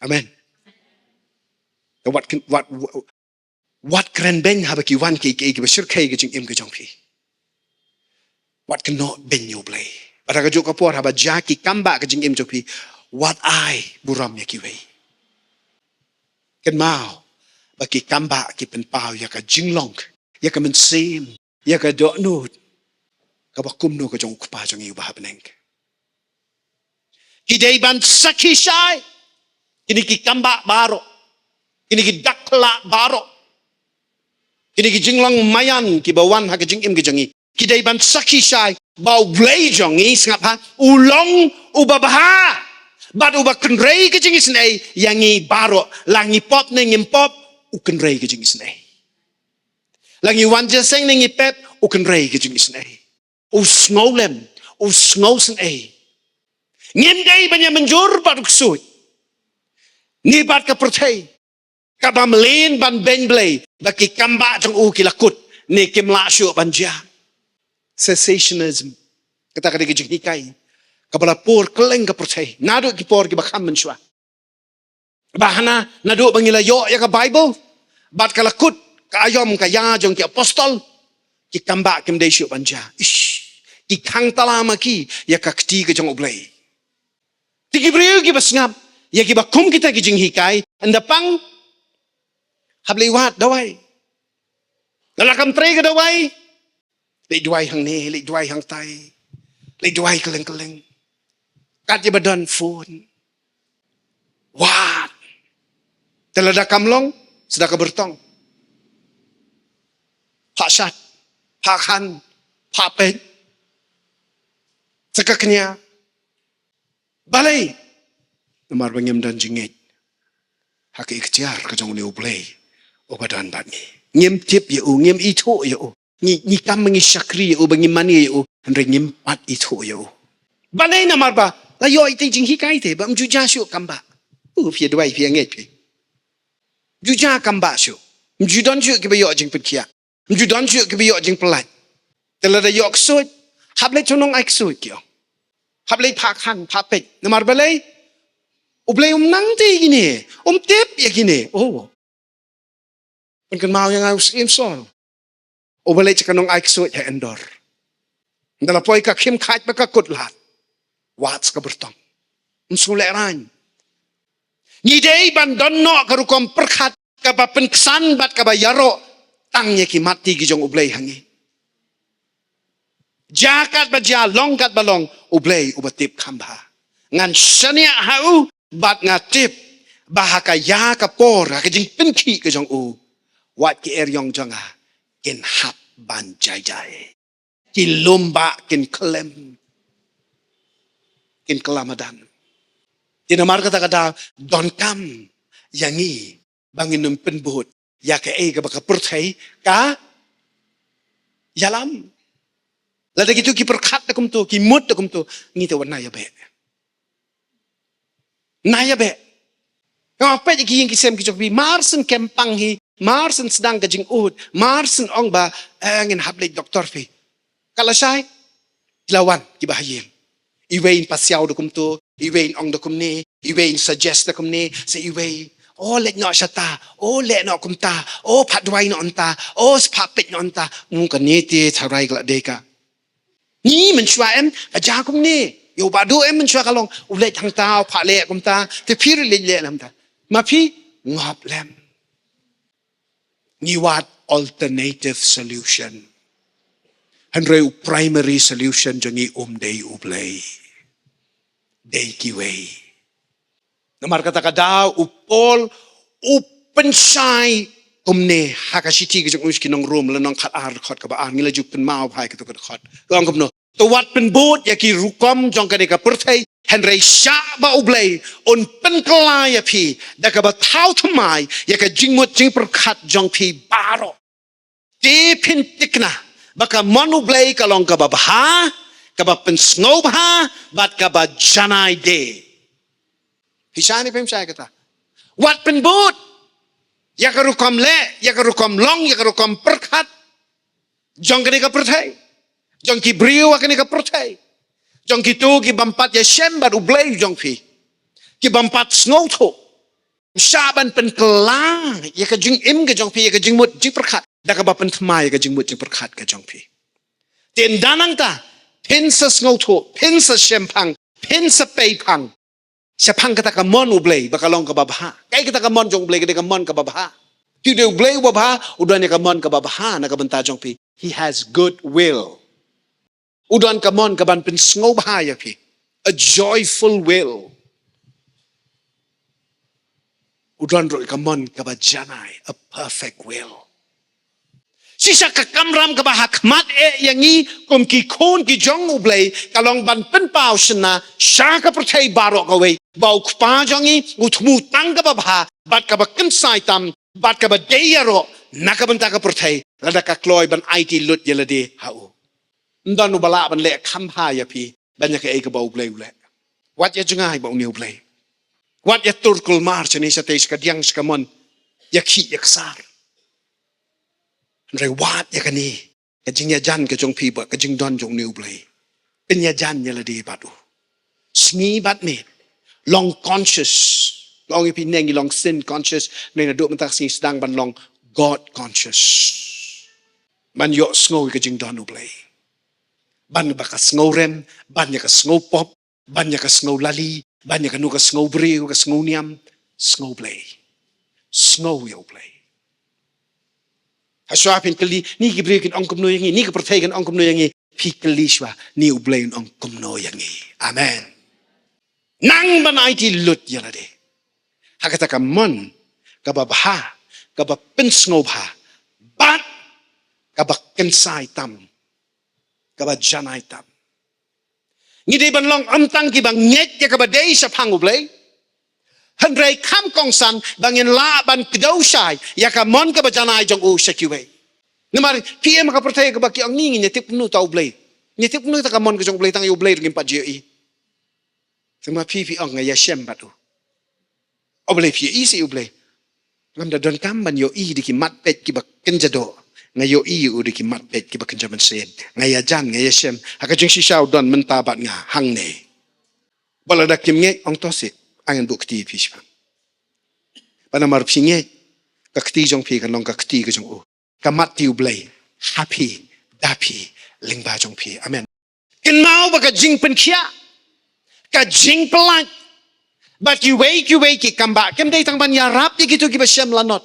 Amen. Wat kyn-, wat, wat, wat kren beiñ haba ki wan ki, ki, kiba shyrkhei ka jingim ka jong phi. Wat kynnoh beiñ ïa U Blei. Bad ha kajuh ka por haba jia ki kambah ka jingim jong phi, Wat ai burom ïa kiwei. Kynmaw ba ki kambah ki pynpaw ïa ka jinglong, ïa ka mynsiem, ïa ka dohnud kaba kumno ka jong U Kpa jong ngi uba ha bneng. Ki dei ban sakhi shai. Kine ki kambah baroh, kine ki dakla baroh, kine ki jinglong maïan kiba wan ha ka jingim ka jong ngi, ki dei ban sakhi shai ba U Blei jong ngi, sngap ha, u long uba bha. Bad uba kynrei ka jingisynei ïa ngi baroh, la ngi pop ne ngim pop, u kynrei ka jingisynei. La ngi wan jingïaseng ne ngi pep, u kynrei ka jingisynei. U sngewlem, u sngewsynei. Ngim dei ban ïa mynjur bad u ksuid ne bad ka pyrthei kaba mlien ban beiñ Blei, ba ki kambah jong u ki la kut ne kim lah shuh ban jia. Cessationism, kata ka dei ka jinghikai kaba la pur kylleng ka pyrthei naduh ki por kiba kham mynshuwa. Ba hana naduh ba ngi la ïoh ïa ka Baibl bad ka la kut ka aïom ka ïa jong ki apostol, ki kambah kim dei shuh ban jia. Ish, ki khang tala ma ki ïa ka kti ka jong U Blei. Te ki briew kiba sngap ïa kiba kum kita ki jinghikai, ynda pang, hap leit wad dawai. Lada kam trei ka dawai, leit dawai hangne, leit dawai hangtai, leit dawai kylleng kylleng. Kat ïa ba don phone. Wad. Te lada kam long, sdang ka byrtong. Phah shad, phah khan, phah peit. Sa ka kñia. Balei? Namar ba ngim don jingngeit ha ka iktiar ka jong une U Blei uba don bad ngi. Ngim tip ïa u, ngim ithuh ïa u. Ngi, ngi kam ngi shakri ïa u, ba ngi mane ïa u, hynrei ngim pat ithuh ïa u. Balei? Namar ba la ïoh ïa ka jinghikai te ba ym ju jia shuh kambah. U phi duwai phi ngeit phi. Ju jia kambah shuh. Ym ju don shuh kiba ïoh jingpynkhiah. Ym ju don shuh kiba ïoh jingpyllait. Te lada ïoh ksuid, hap leit shnong ai ksuid ki ong. Hap leit phah khan, phah peit. Namar balei? U Blei um nang te ïa kine, um tip ïa kine. Oh. Pynkynmaw ïa nga u Syiem Saul uba leit sha ka nong ai ksuid ha Endor. Ynda la poi ka khim khait bad ka kut lad, wad sa ka byrtong. Ym sngewlehraiñ. Ngi dei ban don noh ka rukom pyrkhat kaba pynksan bad kaba ïaroh tang ïa ki mat ti ki jong U Blei ha ngi. Jia kat ba jia, long kat ba long, U Blei uba tip kham bha. Ngan shaniah ha u bad nga tip ba ha ka ïa ka por, ha ka jingpynkhih ka jong u, wat ki eriong jong nga kin hap ban jai jai. Ki lum ba kin khlem, kin kylla madan. Te namar kata ka daw donkam ïa ngi ba ngin ym pynbud ïa kaei kaba ka pyrthei ka ïalam. Lada kito ki pyrkhat da kumto, ki mut da kumto, ngi te wat na ïa beh. Na ïa beh. Nga peit ki ïing ki sem ki jong phi, mar syn kem pang hi, mar syn sdang ka jingud, mar syn ong ba, eh, ngin hap leit doktor phi. Ka la shai, ki la wan kiba ha ïing. Iwei in pasiaw da kumto, iwei in ong da kumne, iwei in suggest da kumne, sa iwei, o leit noh shata, o leh noh kumta, o phah duwai noh ynta, o sa phah peit noh ynta, mm, kane te tharai ka la dei ka. Ngi mynshuwa em ka jia kumne, ïa u Bah Duh em mynshuwa ka long, u leit hangta, u phah leh kumta, te phi ruh leit leh lem ta. Ma phi ngop lem. Ngi wad alternative solution. Hynrei u primary solution jong ngi um dei U Blei. Dei kiwei. Namar kata ka daw u Paul u pynshai kumne ha ka shithi ka jong u sha ki nong Rom, lynnong khat ar, dkhot kaba ar, ngi la ju pynmaw bha ïa kato ka dkhot. Ka ong kumno? To wat pynbud ïa ki rukom jong kane ka pyrthei, hynrei shah ba U Blei un pynkylla ïa phi da kaba thaw thymmai ïa ka jingmut jingpyrkhat jong phi baroh. Te phin thikna ba ka mon U Blei ka long kaba bha, kaba pynsngewbha bad kaba janai de. Phi shai ne phim shai kata? Wat pynbud ïa ka rukom leh, ïa ka rukom long, ïa ka rukom pyrkhat jong kane ka pyrthei, jong ki briew ha kane ka pyrthei, jong kito ki bym pat ïashem bad U Blei jong phi, ki bym pat sngewthuh. Shah ban pynkylla ïa ka jingim ka jong phi, ïa ka jingmut jingpyrkhat, da kaba pynthymmai ïa ka jingmut jingpyrkhat ka jong phi. Te ynda nangta phin sa sngewthuh, phin sa shemphang, phin sa peiphang, Shaphang kata ka mon U Blei ba ka long kaba bha. Kaei kata ka mon jong U Blei? Ka dei ka mon kaba bha. Te U Blei uba bha u don ïa ka mon kaba bha na ka bynta jong phi. He has good will. U don ka mon ka ban pynsngewbha ïa phi. A joyful will. U don ruh ka mon kaba janai, a perfect will. Shisha ka kamram kaba ha khmat eh ïa ngi kum ki khun ki jong U Blei ka long ban pynpaw shynna sha ka pyrthei baroh kawei ba U Kpa jong ngi u thmu tang kaba bha bad kaba kynsai tam bad kaba dei ïaroh na ka bynta ka pyrthei, lada ka kloi ban aiti lut ïa lade ha u. Ym don uba lah ban leh kham bha ïa phi ban ïa kaei kaba U Blei u leh. Wat ïa jngai ba une U Blei. Wat ïa tur kulmar shane shatei sha kadiang sha kamon, ïa khih ïa ksar. Hynrei wat ïa kane ka jingïajan ka jong phi bad ka jingdon jong une U Blei. Pynïajan ïa lade bad u. Sngi bad miet. Long conscious. Long ïa phi ne ngi long sin conscious. Hynrei naduh mynta ka sngi sdang ban long God conscious. Ban ïohsngew ïa ka jingdon U Blei. Ban ba ka sngewrem, ban ïa ka sngewpop, ban ïa ka sngewlali, ban ïa kano ka sngewbriew, ka sngewniam, sngew Blei. Sngew ïa U Blei. Hashwa phin kylli, ni ki briew kin ong kumno ïa ngi, ni ka pyrthei kan ong kumno ïa ngi, phi kylli shwa, ni U Blei un ong kumno ïa ngi. Amen. Nang ban aiti lut ïa lade ha kata ka mon kaba bha, kaba pynsngewbha, bad kaba kynsai tam, kaba janai tam. Ngi dei ban long ym tang kiba ngeit ïa kaba dei shaphang U Blei, hynrei kham kongsan ba ngin lah ban kdew shai ïa ka mon kaba janai jong u sha kiwei. Namar phi im ha ka pyrthei kaba ki ong ngi, ngin ïa tip kumno ta U Blei, ngin ïa tip kumno ta ka mon ka jong U Blei, tang ïa U Blei ruh ngim pat ju ïohi. Te ma phi phi ong nga ïashem bad u. O Blei, phi ïohi seh U Blei? Ngam da donkam ban ïohi da ki mat peit kiba kynja doh. Nga ïohi ïa u da ki mat peit kiba kynja mynsiem. Nga ïajan, nga ïashem. Ha ka jingshisha u don mynta bad nga hangne. Ba lada kim ngeit, ong to seh, ngan buh kti ïa phi shaphang. Ba namar phi ngeit, ka kti jong phi kan long ka kti ka jong u. Ka mat ti U Blei ha phi, da phi, lyngba jong phi. Amen. Kynmaw ba ka jingpynkhiah, ka jingpyllait bad kiwei kiwei ki kam bah kim dei tang ban ïarap ïa kito kiba shem lanot,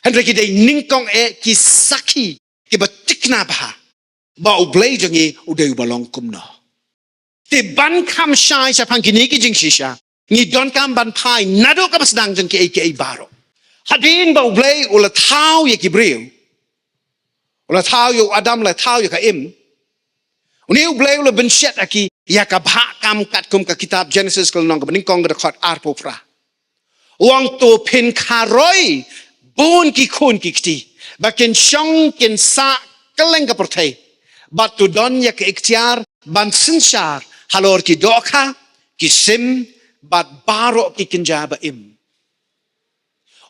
hynrei ki dei nyngkong eh ki sakhi kiba tikna bha ba U Blei jong ngi u dei uba long kumno. Te ban kham shai shaphang kine ki jingshisha, ngi donkam ban phai naduh kaba sdang jong kiei kiei baroh. Hadien ba U Blei u la thaw ïa ki briew, u la thaw ïa u Adam, u la thaw ïa ka Im, une U Blei u la bynshet ha ki ïa ka bhah kam katkum ka kitab Genesis ka lynnong kaba nyngkong ka dkhot arphew phra. U ong to phin kharoi bun ki khun ki kti ba kin shong kin sah kylleng ka pyrthei, bad to don ïa ka iktiar ban synshar halor ki dohkha, ki sim, bad baroh ki kynja ba im.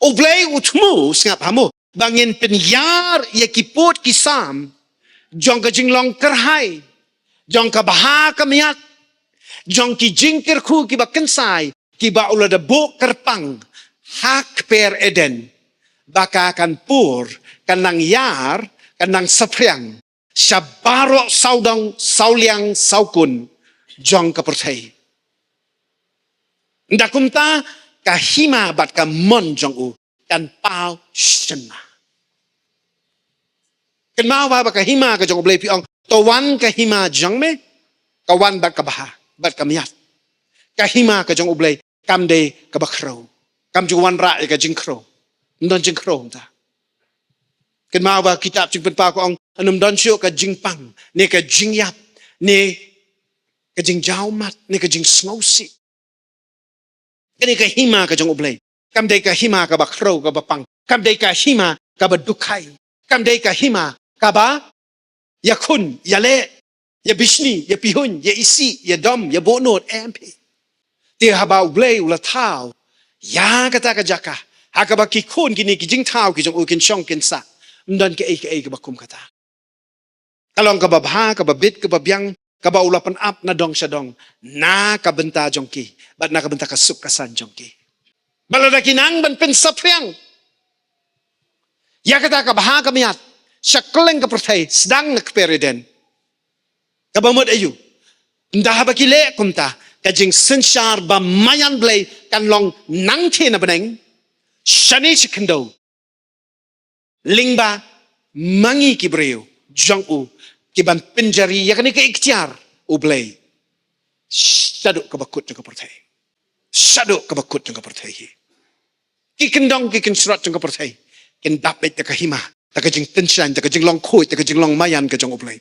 U Blei u thmu, sngap ha mo, ba ngin pynïar ïa ki pud ki sam jong ka jinglong kyrhai, jong ka bha ka miat, jong ki jingkyrkhu kiba kynsai, kiba u la da buh kyrpang ha kper Eden, ba ka kan pur, kan nang ïar, kan nang saphriang sha baroh sawdong, sawliang, sawkun jong ka pyrthei. Ynda kumta ka hima bad ka mon jong u kan paw shynna. Kynmaw ba, ba ka hima ka jong U Blei, phi ong to wan ka hima jong me, ka wan bad ka bha bad ka miat. Ka hima ka jong U Blei kam dei kaba khrew. Kam ju wanrah ïa ka jingkhrew. Ym don jingkhrew mynta. Kynmaw ba kitab Jingpynpaw ka ong, ym don shuh ka jingpang ne ka jingïap ne ka jingjaw mat ne ka jingsngewsih. Kane ka hima ka jong U Blei kam dei ka hima kaba khrew kaba pang. Kam dei ka hima kaba dukhai. Kam dei ka hima kaba ïakhun, ïaleh, ïabishni, ïapihuiñ, ïaisih, ïadom, ïabuhnud, em phi. Te haba U Blei u la thaw ïa kata ka jaka ha kaba ki khun kine ki jingthaw ki jong u kin shong kin sah, ym don kaei kaei kaba kum kata. Ka long kaba bha, kaba bit, kaba biang, kaba u la pynap na dong sha dong na ka bynta jong ki bad na ka bynta ka suk ka saiñ jong ki. Ba lada ki nang ban pynsaphriang ïa kata ka bha ka miat sha kylleng ka pyrthei, sdang na kper Eden. Kaba mut aïu? Ynda haba ki leh kumta, ka jingsynshar ba maïan Blei kan long nangtei na bneng, shane shi khyndew. Lyngba ma ngi ki briew jong u, ki ban pynjari ïa kane ka iktiar u Blei shaduh kaba kut jong ka pyrthei. Shaduh kaba kut jong ka pyrthei hi. Ki kyndong ki kynshrot jong ka pyrthei kin dap beit da ka hima, da ka jingtynshaiñ, da ka jinglong khuid, da ka jinglong maïan ka jong u Blei.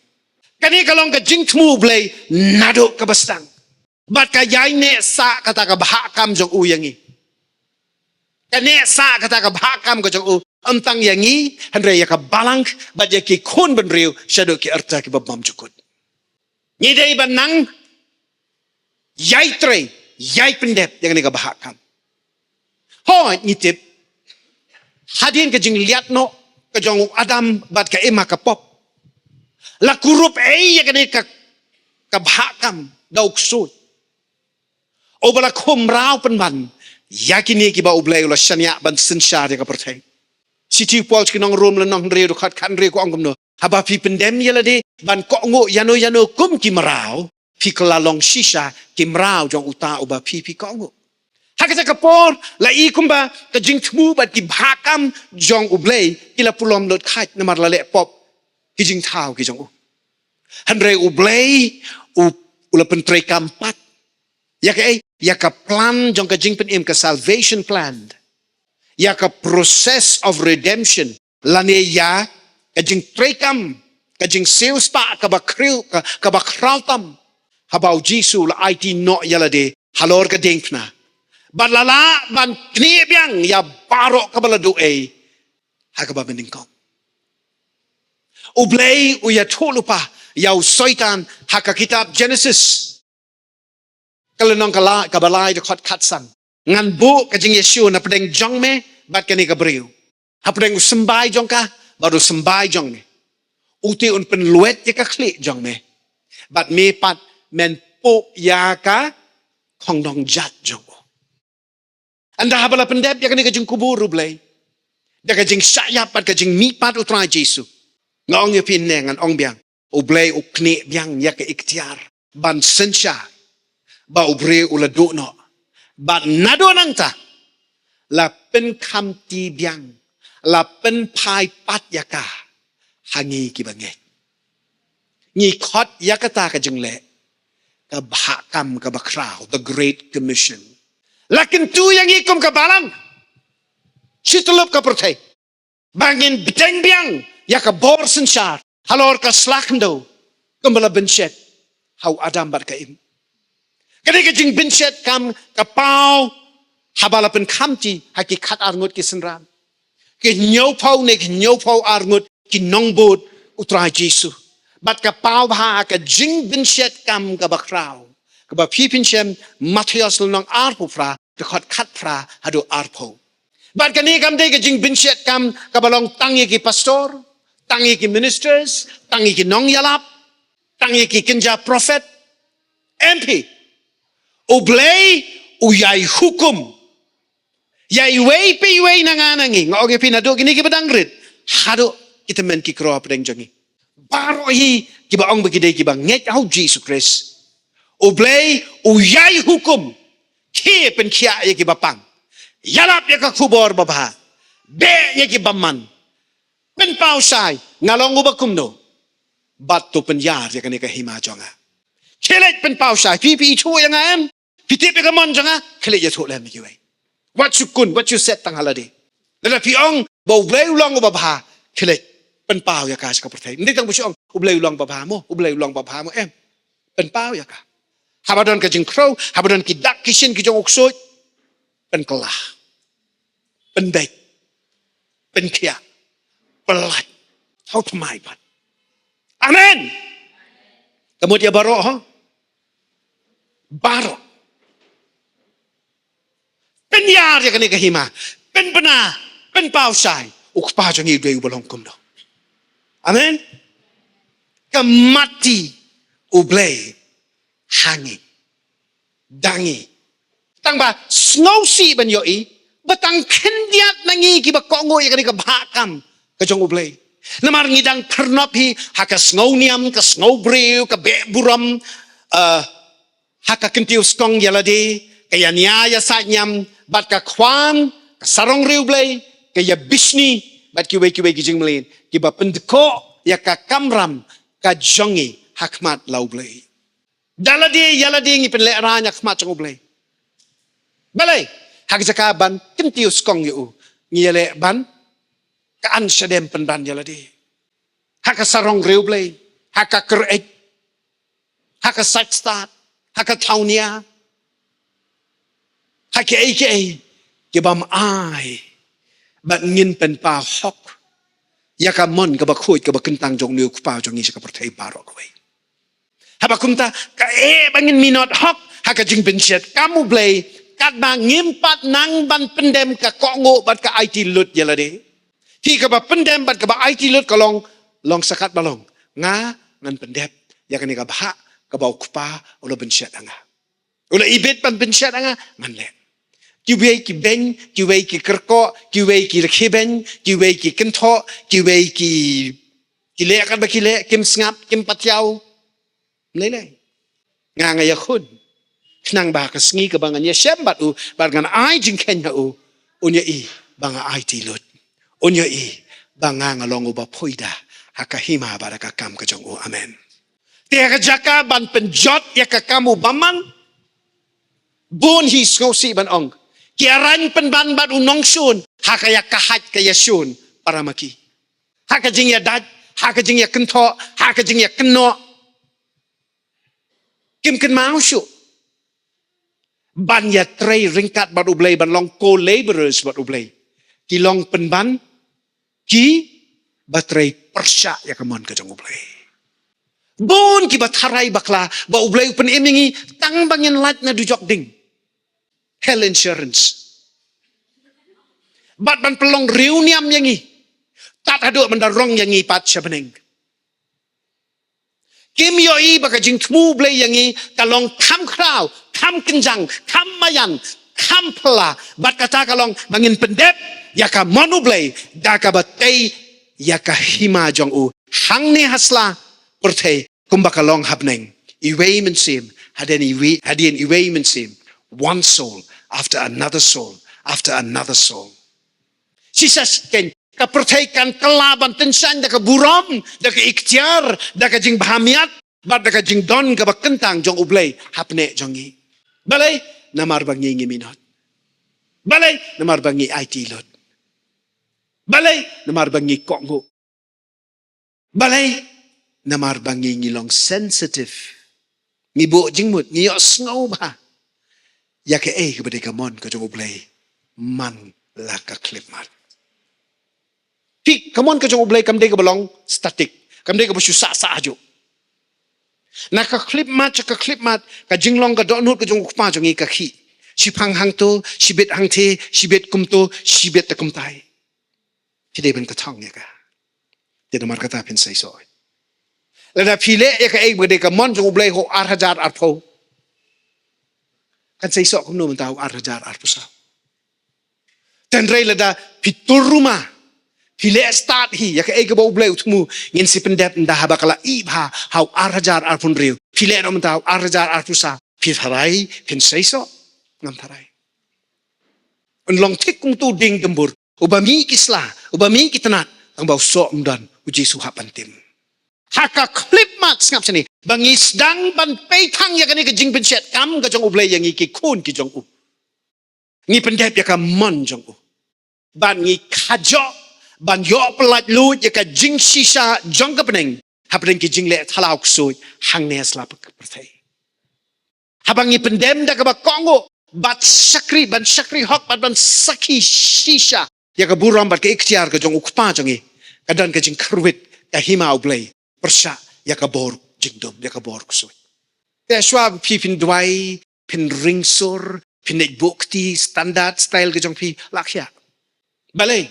Kane ka long ka jingthmu u Blei naduh kaba sdang. Bad ka ïai neh sah kata ka bhah kam jong u ïa ngi. Ka neh sah kata ka bhah kam ka jong u, ym tang ïa ngi, hynrei ïa ka balang, bad ïa ki khun bynriew shaduh ki rta kiba bymjukut. Ngi dei ban nang ïai trei, ïai pyndep ïa kane ka bhah kam. Hooid, ngi tip, hadien ka jingleit noh ka jong u Adam bad ka Im ha ka pop, la kurup ei ïa kane ka, ka bhah kam da u ksuid. Uba la khum mraw pynban ïa kine kiba u Blei u la shaniah ban synshar ïa ka pyrthei. Shithi u Paul sha ki nong Rom lynnong hynriew dkhot khathynriew ka ong kumno: Haba phi pyndem ïa lade ban kohnguh ïano ïano kum ki mraw, phi kylla long shisha ki mraw jong uta uba phi, phi kohnguh. Ha kata ka por la i kumba ka jingthmu bad ki bhah kam jong u Blei ki la pulom lut khait namar la leh pop ki jingthaw ki jong u. Hynrei u Blei u, u la pyntreikam pat ïa kaei? Ïa ka plan jong ka jingpynim, ka salvation plan. Ïa ka process of redemption, lane ïa ka jingtreikam, ka jingsiewspah kaba khraw, ka, kaba khraw tam. Haba u Jisu u la aiti noh ïa lade halor ka diengphna, bad la lah ban knieh biang ïa baroh kaba la duh ei ha kaba mynnyngkong. U Blei u ïathuh lypa ïa u Soitan ha ka kitab Genesis, ka lynnong ka la, kaba lai dkhot khatsan: Ngan buh ka jingïashiw napdeng jong me bad kane ka briew, hapdeng u symbai jong ka bad u symbai jong me. Uta un pynlwet ïa ka khlieh jong me, bad me pat men puh ïa ka khongdong jat jong u. Ynda haba la pyndep ïa kane ka jingkubur u Blei da ka jingshah ïap bad ka jingmihpat u Trai Jisu, nga ong ïa phi ne ngan ong biang, u Blei u knieh biang ïa ka iktiar ban synshar ba u briew u la duh noh. Bad naduh nangta la pynkhamti biang, la pynphai pat ïa ka ha ngi kiba ngeit. Ngi khot ïa kata ka jingleh ka bhah kam kaba khraw, the Great Commission. La kyntu ïa ngi kum ka balang shi tyllup ka pyrthei ba ngin bteng biang ïa ka bor synshar halor ka sla khyndew, kumba la bynshet ha u Adam bad ka Im. Kane ka jingbynshet kam ka paw haba la pynkhamti ha ki khatar ngut ki synran, ki hynñiewphew ne ki hynñiewphew ar ngut ki nongbud u Trai Jisu. Bad ka paw bha ha ka jingbynshet kam kaba khraw, kaba phi pynshem Mathaios lynnong arphew phra, dkhot khatphra haduh arphew. Bad kane kam dei ka jingbynshet kam kaba long tang ïa ki pastor, tang ïa ki ministers, tang ïa ki nongïalap, tang ïa ki kynja prophet. Em phi, u Blei u ïai hukum ïa iwei pa iwei na nga na ngi, nga ong ïa phi, naduh kine kiba dang rit haduh ki tymmen ki kro hapdeng jong ngi. Baroh hi kiba ong ba ki dei kiba ngeit ha u Jisu Khrist, u Blei u ïai hukum. Khie, pynkhiah ïa kiba pang, ïalap ïa ka khubor babha, beh ïa ki bymman. Pynpaw shai, nga long uba kumno, bad to pynïar ïa kane ka hima jong nga. Khie leit pynpaw shai. Phi, phi ithuh ïa nga em? Phi tip ïa ka mon jong nga? Khie leit ïathuh lem ïa kiwei. Wat shu kun, wat shu set tang ha lade. Lada phi ong ba u Blei u long uba bha, khie leit pynpaw ïa ka sha ka pyrthei. Ym dei tang ba shu ong u Blei u long uba bha mo, u Blei u long uba bha mo, em. Pynpaw ïa ka. Haba don ka jingkhrew, haba don ki dak ki shin ki jong u ksuid, pynkylla, pynbeit, pynkhiah, pyllait, thaw thymmai pat. Amen. Ka mut ïa baroh, ho? Baroh. Pynïar ïa kane ka hima, pynbna, pynpaw shai. U Kpa jong ngi u dei uba long kumno. Amen. Ka matti u Blei ha ngi, da ngi. Tang ba sngewsih ban ïohi ba tang khyndiat na ngi kiba kohnguh ïa kane ka bhah kam ka jong u Blei. Namar ngi dang pyrnop hi ha ka sngewniam, ka sngewbriew, ka beh burom, eh, Ha ka kyntiew skong ïa lade, ka ïa nia ïa saitñiam, bad ka khwan, ka sarong riewblei, ka ïa bishni, bad kiwei kiwei ki jingmlien, kiba pyndkoh ïa ka kamram ka jong ngi ha khmat la U Blei. Da lade ïa lade ngi pynlehrain ha khmat jong U Blei. Balei, ha ka jaka ban kyntiew skong ïa u, ngi ïaleh ban ka an shadem pynban ïa lade. Ha ka sarong riewblei, ha ka kyreit, ha ka sait stad, ha ka thawnia, ha kiei kiei kiba ym ai ban ngin pynpaw hok ïa ka mon kaba khuid kaba kyntang jong U Kpa jong ngi sha ka pyrthei baroh kawei. Haba kumta, kaei ba ngin minot hok ha ka jingpynshit kam U Blei, katba ngim pat nang ban pyndem ka kohnguh bad ka aiti lut ïa lade. Phi, kaba pyndem bad kaba aiti lut ka long, long sa katba long. Nga ngan pyndep ïa kane ka bhah kaba U Kpa u la pynshit ha nga. U la ibit ban pynshit ha nga, ngan leh. Kiwei ki beiñ, kiwei ki kyrkoh, kiwei ki rkhie beiñ, kiwei ki kynthoh, kiwei ki, ki leh katba ki leh, kim sngap, kim patiaw. Ym lei lei. Nga, nga ïakhun. Khnang ba ka sngi kaba ngan ïashem bad u, bad ngan ai jingkheiñ ha u, un ïohi ba nga aiti lut. Un ïohi ba nga, nga long uba phuida ha ka hima bad ha ka kam ka jong u. Amen. Te ha ka jaka ban pynjot ïa ka kam u bymman, bun hi sngewsih ban ong, ki ïarain pynban bad u nongshun ha ka ïa ka hait ka ïa shun para ma ki. Ha ka jingïadait, ha ka jingïakynthoh, ha ka jingïakynnoh. Kim kynmaw shuh ban ïatrei ryngkat bad U Blei, ban long co-laborers bad U Blei. Ki long pynban kiba trei pyrshah ïa ka mon ka jong U Blei. Bun kiba tharai bakla ba U Blei u pynim ïa ngi tang ba ngin lait na dujok ding, health insurance, bad ban pynlong riewniam ïa ngi, tad haduh ban da rong ïa ngi pat sha bneng. Kim ïohi ba ka jingthmu U Blei ïa ngi ka long kham khraw, kham kynjang, kham maïan, kham phylla, bad kata ka long ba ngin pyndep ïa ka mon U Blei da kaba tei ïa ka hima jong u hangne ha sla pyrthei, kumba ka long ha bneng. Iwei mynsiem hadien iwei, hadien iwei mynsiem, one soul after another soul after another soul. Shisha shi keiñ ka pyrthei kan kylla ban tyngshaiñ da ka burom, da ka iktiar, da ka jingbha miat, bad da ka jingdon kaba kyntang jong U Blei hapdeng jong ngi. Balei? Namar ba ngi, ngi minot. Balei? Namar ba ngi aiti lut. Balei? Namar ba ngi kohnguh. Balei? Namar ba ngi, ngi long sensitive. Ngi buh jingmut, ngi ïohsngew bha ïa kaei kaba dei ka mon ka jong U Blei man la ka khyllipmat. Phi, ka mon ka jong U Blei kam dei kaba long static, kam dei kaba shu sah sah hajuh. Na ka khyllipmat sha ka khyllipmat, ka jinglong ka dohnud ka jong U Kpa jong ngi ka khih. Shi phang hangto, shibit hangte, shibit kumto, shibit te kumtai. Phi dei ban kthang ïa ka. Te namar kata phin seisoh. Lada phi leh ïa kaei ba dei ka mon jong U Blei ha u ar hajar arphew, kan seisoh kumno mynta ha u ar hajar arphew saw? Tangba lada phi tur ruma, phi leh stad hi ïa kaei kaba U Blei u thmu, ngin sa pyndep ynda haba ka la ih bha ha u ar hajar arphew hynriew. Phi leh noh mynta ha u ar hajar arphew saw, phi tharai phin seisoh? Ngam tharai. Un long thik kum uto u dieng dymbur uba mih ki sla, uba mih ki tnat, tangba u soh um don, U Jisu hap ban tim. Ha ka khyllipmat, sngap shane, ba ngi sdang ban peit tang ïa kane ka jingpynshit kam ka jong U Blei ïa ngi ki khun ki jong u, ngi pyndep ïa ka mon jong u. Ban ngi khajoh ban ïoh pyllait luid ïa ka jingshisha jong ka bneng hapdeng ki jingleh thlaw ksuid hangne ha sla pyrthei. Haba ngi pyndem da kaba kohnguh ban shakri, ban shakri hok, ban, ban sakhi shisha ïa ka burom bad ka iktiar ka jong U Kpa jong ngi, ka don ka jingkyrwit ka hima U Blei pyrshah ïa ka bor jingdum, ïa ka bor ksuid. Te shuwa phi phin duwai, phin ringsur, phin leit buh kti standard style ka jong phi, lah khiah. Balei?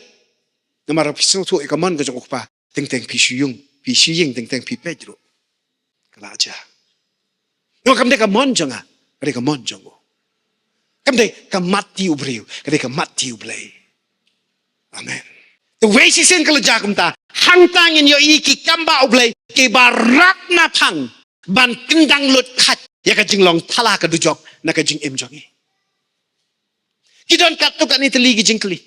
Namar phi sngewthuh ïa ka mon ka jong U Kpa, teng teng phi shu ïeng, phi shu ïeng, teng teng phi peit ruh, ka la jia. Namar kam dei ka mon jong nga, ka dei ka mon jong u. Kam dei ka mat ti u briew, ka dei ka mat ti U Blei. Amen. Te wei shisien ka la jia kumta, hangta ngin ïohi ki kam ba U Blei kiba rat na phang ban kyndang lut khait ïa ka jinglong thala ka dujok na ka jingim jong ngi. Ki don katto katne tylli ki jingkylli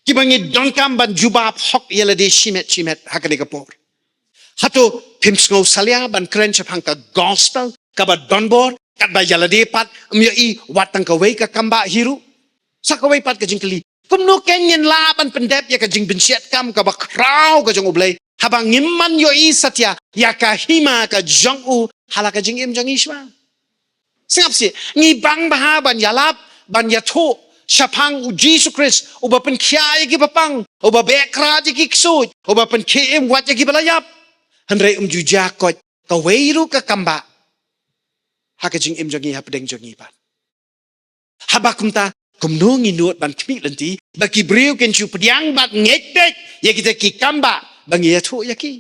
kiba ngi donkam ban jubab hok ïa lade shimet shimet ha kane ka por. Hato phim sngew salia ban kren shaphang ka gospel kaba don bor, katba ïa lade pat ym ïohi wat tang kawei ka kambah hi ruh? Sa kawei pat ka jingkylli, kumno kein ngin lah ban pyndep ïa ka jingpynshit kam kaba khraw ka jong U Blei haba ngim man ïohi satia ïa ka hima ka jong u ha la ka jingim jong ngi shuwa? Sngap sih, ngi bang bha ban ïalap, ban ïathuh shaphang U Jisu Khrist, uba pynkhiah ïa ki bapang, uba beh krad ïa ki ksuid, uba pynkhie im wat ïa kiba la ïap. Hynrei ym ju jia koit kawei ruh ka kambah ha ka jingim jong ngi, hapdeng jong ngi pat. Haba kumta, kumno ngi nud ban khmih lynti ba ki briew kin shu pdiang bad ngeit beit ïa kita ki kambah ba ngi ïathuh ïa ki?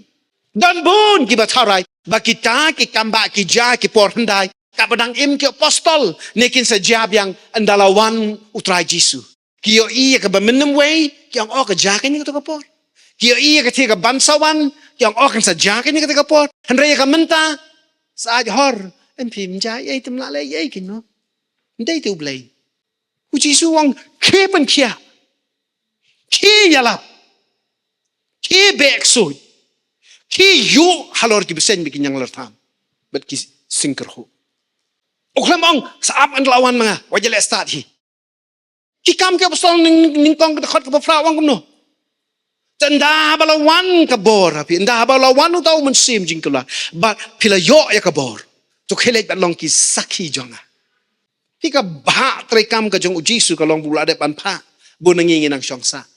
Don bun kiba tharai ba kita ki kambah ki jia ki por hyndai katba dang im ki apostol, ne kin sa jia biang ynda la wan U Trai Jisu. Ki ïohi ïa kaba mynnym wei, ki ong, oh, ka jia kein ha kato ka por. Ki ïohi ïa ka thie ka ban sa wan, ki ong, oh, kan sa jia kein ha kato ka por. Hynrei ïa ka mynta, sa ïaid hor, em, phim jia ei, ym lah leh ei kein mo. Ym dei te U Blei. U Jisu u ong, khie pynkhiah, khie ïalap, khie beh ksuid, khie ïuh halor ki bseiñ bad ki ñianglartham bad ki sing kyrhuh. U khlem ong, sa ap ynda la wan ma nga, wat ïaleh stad hi. Ki Kam ki Apostol nyng-, nyngkong ka dkhot kaba phra u ong kumno? Te ynda haba la wan ka bor ha phi, ynda haba la wan uta U Mynsiem Jingkular, bad phi la ïoh ïa ka bor, to khie leit bad long ki sakhi jong nga. Phi, ka bhah treikam ka jong U Jisu ka long ba u la dep ban phah, bun na ngi ngi nang shong sah.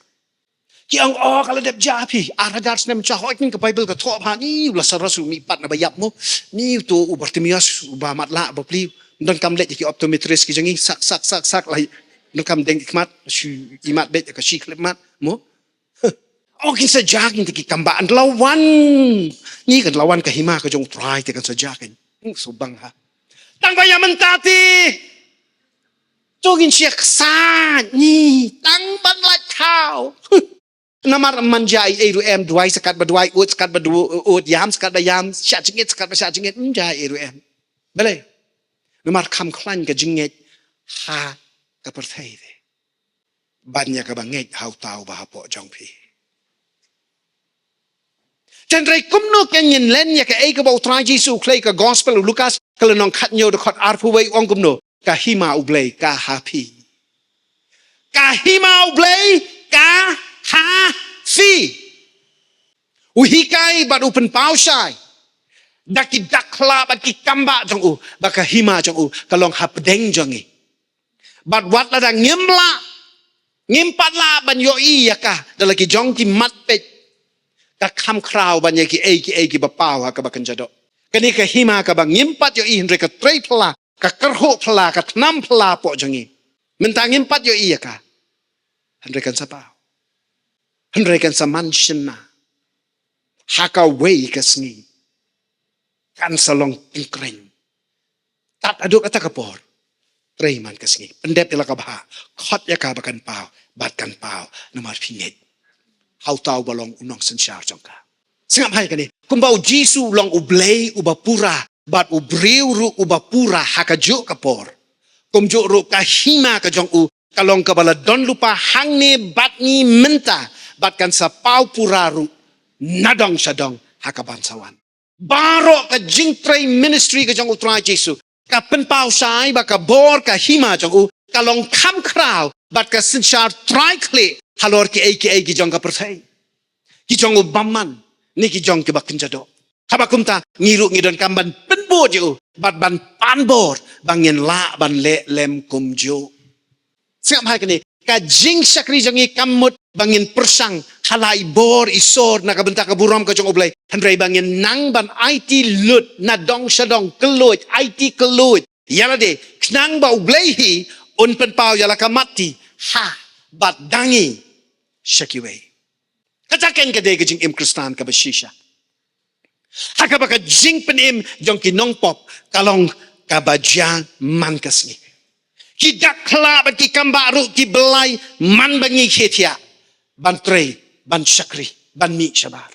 Ki ong, oh, ka la dep jia ha phi. Ar hajar snem sha hoi kin ka Baibl ka thoh bha, ni u Lasarus u mihpat na ba ïap mo, ni uto u Bartimaeus uba matlah bapli, ym donkam leit ïa ki optometrist ki jong ngi, sak, sak, sak, sak, la ym donkam deng ki khmat, shu ïmat beit ïa ka shi khyllipmat mo. Huh. Oh, kin sa jia kein kita ki kambah ynda la wan. Ni kan la wan ka hima ka jong U Trai te kan sa jia kein. Hmm, sngewbang ha. Tang ba ïa mynta te, to ngin shah ksaid ni, tang ban lait thaw. Namar ym jia ei ei ruh em, duwai sa katba duwai, ud sa katba du-, ud, ïam sa katba ïam, shah jingit sa katba shah jingit, ym jia ei ei ruh em. Balei? Namar kham khlaiñ ka jingngeit ha ka pyrthei te ban ïa kaba ngeit ha uta uba hapoh jong phi. Hynrei kumno kein ngin len ïa kaei kaba U Trai Jisu u khlei? Ka Gospel u Lukas ka lynnong khathynñiew dkhot arphew wei u ong kumno? Ka hima U Blei ka ha phi. Ka hima U Blei ka ha phi. U hikai bad u pynpaw shai da ki dak khla bad ki kambah jong u ba ka hima jong u ka long hapdeng jong ngi. Bad wat lada ngim lah, ngim pat lah ban ïohi ïa ka da la ki jong ki mat peit, ka kham khraw ban ïa kiei kiei kiba paw ha kaba kynja doh. Kane ka hima kaba ngim pat ïohi, hynrei ka trei phylla, ka kyrhuh phylla, ka thnam phylla hapoh jong ngi. Mynta ngim pat ïohi ïa ka, hynrei kan sa paw, hynrei kan sa man shynna. Ha kawei ka sngi kan sa long tyngkreiñ. Tad haduh kata ka por, trei man ka sngi, pyndep ïa la ka bhah, khot ïa ka ba kan paw, bad kan paw, namar phi ngeit ha uta uba long u nongsynshar jong ka. Sngap ha ïa kane, kumba U Jisu u long U Blei uba pura bad u briew ruh uba pura ha kajuh ka por, kumjuh ruh ka hima ka jong u ka long kaba la don lypa hangne bad ngi mynta, bad kan sa paw pura ruh nadong shadong ha ka ban sa wan. Baroh ka jingtrei ministry ka jong U Trai Jisu ka pynpaw shai ba ka bor ka hima jong u ka long kham khraw bad ka synshar trai khlieh halor kiei kiei ki jong ka pyrthei, ki jong u bymman ne ki jong kiba kynja doh. Haba kumta, ngi ruh ngi donkam ban pynbud ïa u bad ban pan bor ba ngin lah ban leh lem kumjuh. Sngap ha ïa kane, ka jingshakri jong ngi kam mut ba ngin pyrshang ha la i bor i sor na ka bynta ka burom ka jong U Blei, hynrei ba ngin nang ban aiti lut nadong shadong, kylluid, aiti kylluid ïa lade, khnang ba U Blei hi un pynpaw ïa la ka matti ha bad da ngi sha kiwei. Kata kein ka dei ka jingim Khristan kaba shisha, ha kaba ka jingpynim jong ki nongpop ka long kaba jia man ka sngi. Ki dak khla bad ki kambah ruh ki blai man ba ngi khie thiah ban trei, ban shakri, ban mih shabar.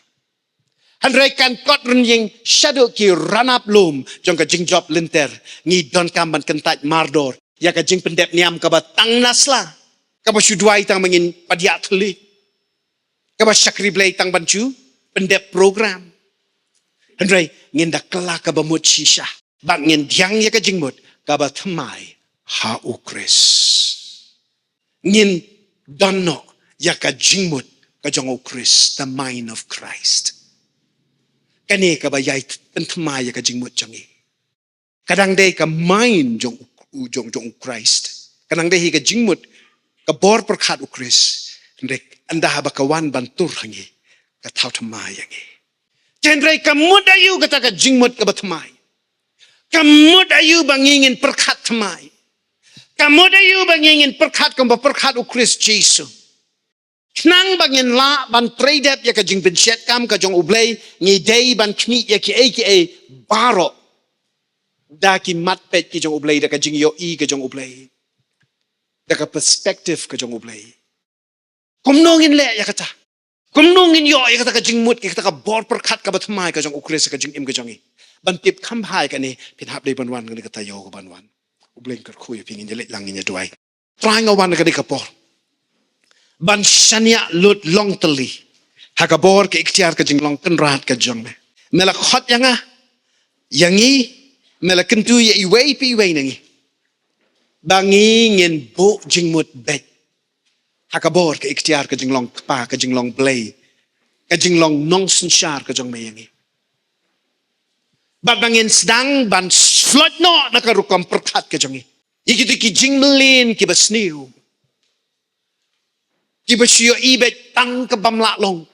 Hynrei kan kot rynïeng shaduh ki ranap lum jong ka jingjop lynter, ngi donkam ban kyntait mardor ïa ka jingpyndep niam kaba tang na sla, kaba shu duwai tang ba ngin padiah thylliej, kaba shakri Blei tang ban shu pyndep program. Hynrei ngin da kylla kaba mut shisha bad ngin pdiang ïa ka jingmut kaba thymmai ha U Khrist. Ngin don noh ïa ka jingmut ka jong U Khrist, the mind of Christ. Kane kaba ïai pynthymmai ïa ka jingmut jong ngi. Ka dang dei ka mind jong U, jong, jong U Khrist. Ka dang dei hi ka jingmut, ka bor pyrkhat U Khrist. Hynrei ynda haba ka wan ban tur ha ngi, ka thaw thymmai ïa ngi. Hynrei ka mut aïu kata ka jingmut kaba thymmai? Ka mut aïu ba ngi ngin pyrkhat thymmai? Ka mut aïu ba ngi ngin pyrkhat kumba pyrkhat U Khrist Jisu? Khnang ba ngin lah ban trei dep ïa ka jingpynshitom ka jong U Blei, ngi dei ban khmih ïa kiei kiei baroh da ki mat peit ki jong U Blei, da ka jingïohi ka jong U Blei, da ka perspective ka jong U Blei. Kumno ngin leh ïa kata? Kumno ngin ïoh ïa kata ka jingmut, ïa kata ka bor pyrkhat kaba thymmai ka jong U Khrist ha ka jingim ka jong ngi? Ban tip kham bha ïa kane, phin hap dei ban wan ha kane ka taïew kaban wan. U Blei un kyrkhu ïa phi, ngin ïa leit lang, ngin ïa duwai. Trai, nga wan ha kane ka por ban shaniah lut long tylli ha ka bor ka iktiar ka jinglong kynrad ka jong me. Me la khot ïa nga, ïa ngi, me la kyntu ïa iwei pa iwei na ngi ba ngi ngin buh jingmut beit ha ka bor ka iktiar ka jinglong kpa, ka jinglong Blei, ka jinglong nongsynshar ka jong me ïa ngi. Bad ba ngin sdang ban sloit noh na ka rukom pyrkhat ka jong ngi ïa kito ki jingmlien kiba sniew, kiba shu ïohi beit tang ka bym lah long,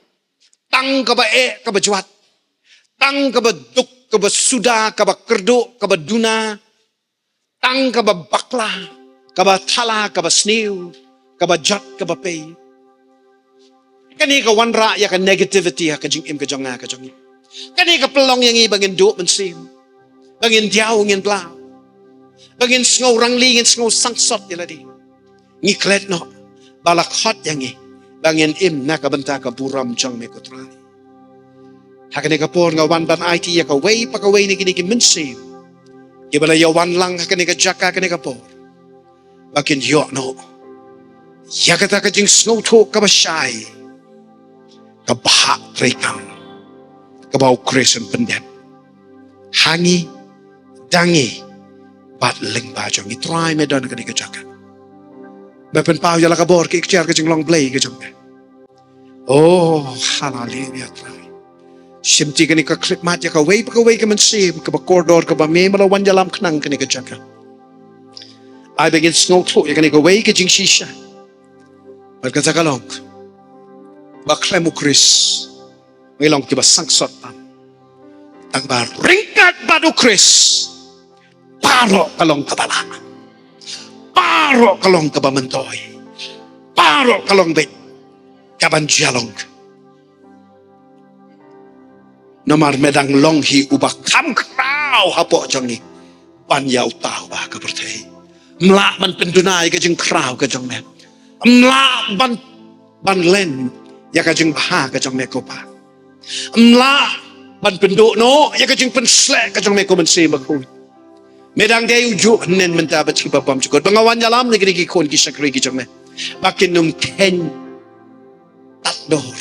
tang kaba eh kaba jwat, tang kaba duk kaba suda, kaba kyrduh kaba duna, tang kaba bakla, kaba thala, kaba sniew, kaba jot, kaba pei. Kane ka wanrah ïa ka negativity ha ka jingim ka jong nga ka jong ngi. Kane ka pynlong ïa ngi ba ngin duh mynsiem, ba ngin diaw ngin blah, ba ngin sngew rangli, ngin sngew sangsot ïa lade. Ngi klet noh ba la khot ïa ngi ba ngin im na ka bynta ka burom jong me, ko Trai. Ha kane ka por nga wan ban aiti ïa kawei pa kawei na kine ki mynsiem kiba la ïa wan lang ha kane ka jaka kane ka por, ba kin ïoh noh ïa kata ka jingsngewthuh kaba shai, kaba hap treikam, kaba U Khrist un pyndep ha ngi, da ngi bad lyngba jong ngi. Trai, me don ha kane ka jaka. Me pynpaw ïa la ka bor ka iktiar ka jinglong Blei ka jong me. Oh, haleluya, Trai. Shim ti kane ka khyllipmat ïa kawei pa kawei ka mynsiem kaba kordor, kaba me, me la wan ïalam khnang kane ka jaka. Ai ba ngin sngewthuh ïa kane kawei ka jingshisha bad kata ka long ba khlem U Khrist ngi long kiba sangsot tam. Tang ba ryngkat bad U Khrist, baroh ka long kaba lah, baroh ka long kaba myntoi, baroh ka long beit kaban jia long. Namar me dang long hi uba kham khraw hapoh jong ngi ban ïa uta uba ha ka pyrthei. Ym lah ban pynduna ïa ka jingkhraw ka jong me. Ym lah ban, ban len ïa ka jingbha ka jong me, ko Pa. Ym lah ban pynduh noh ïa ka jingpynsleh ka jong me, ko Mynsiem Bakhuid. Me dang dei u juh hynnin mynta bad shi ba bymjukut. Ba nga wan ïalam na kine ki khun ki shakri ki jong me ba kin ym kheiñ tad dor,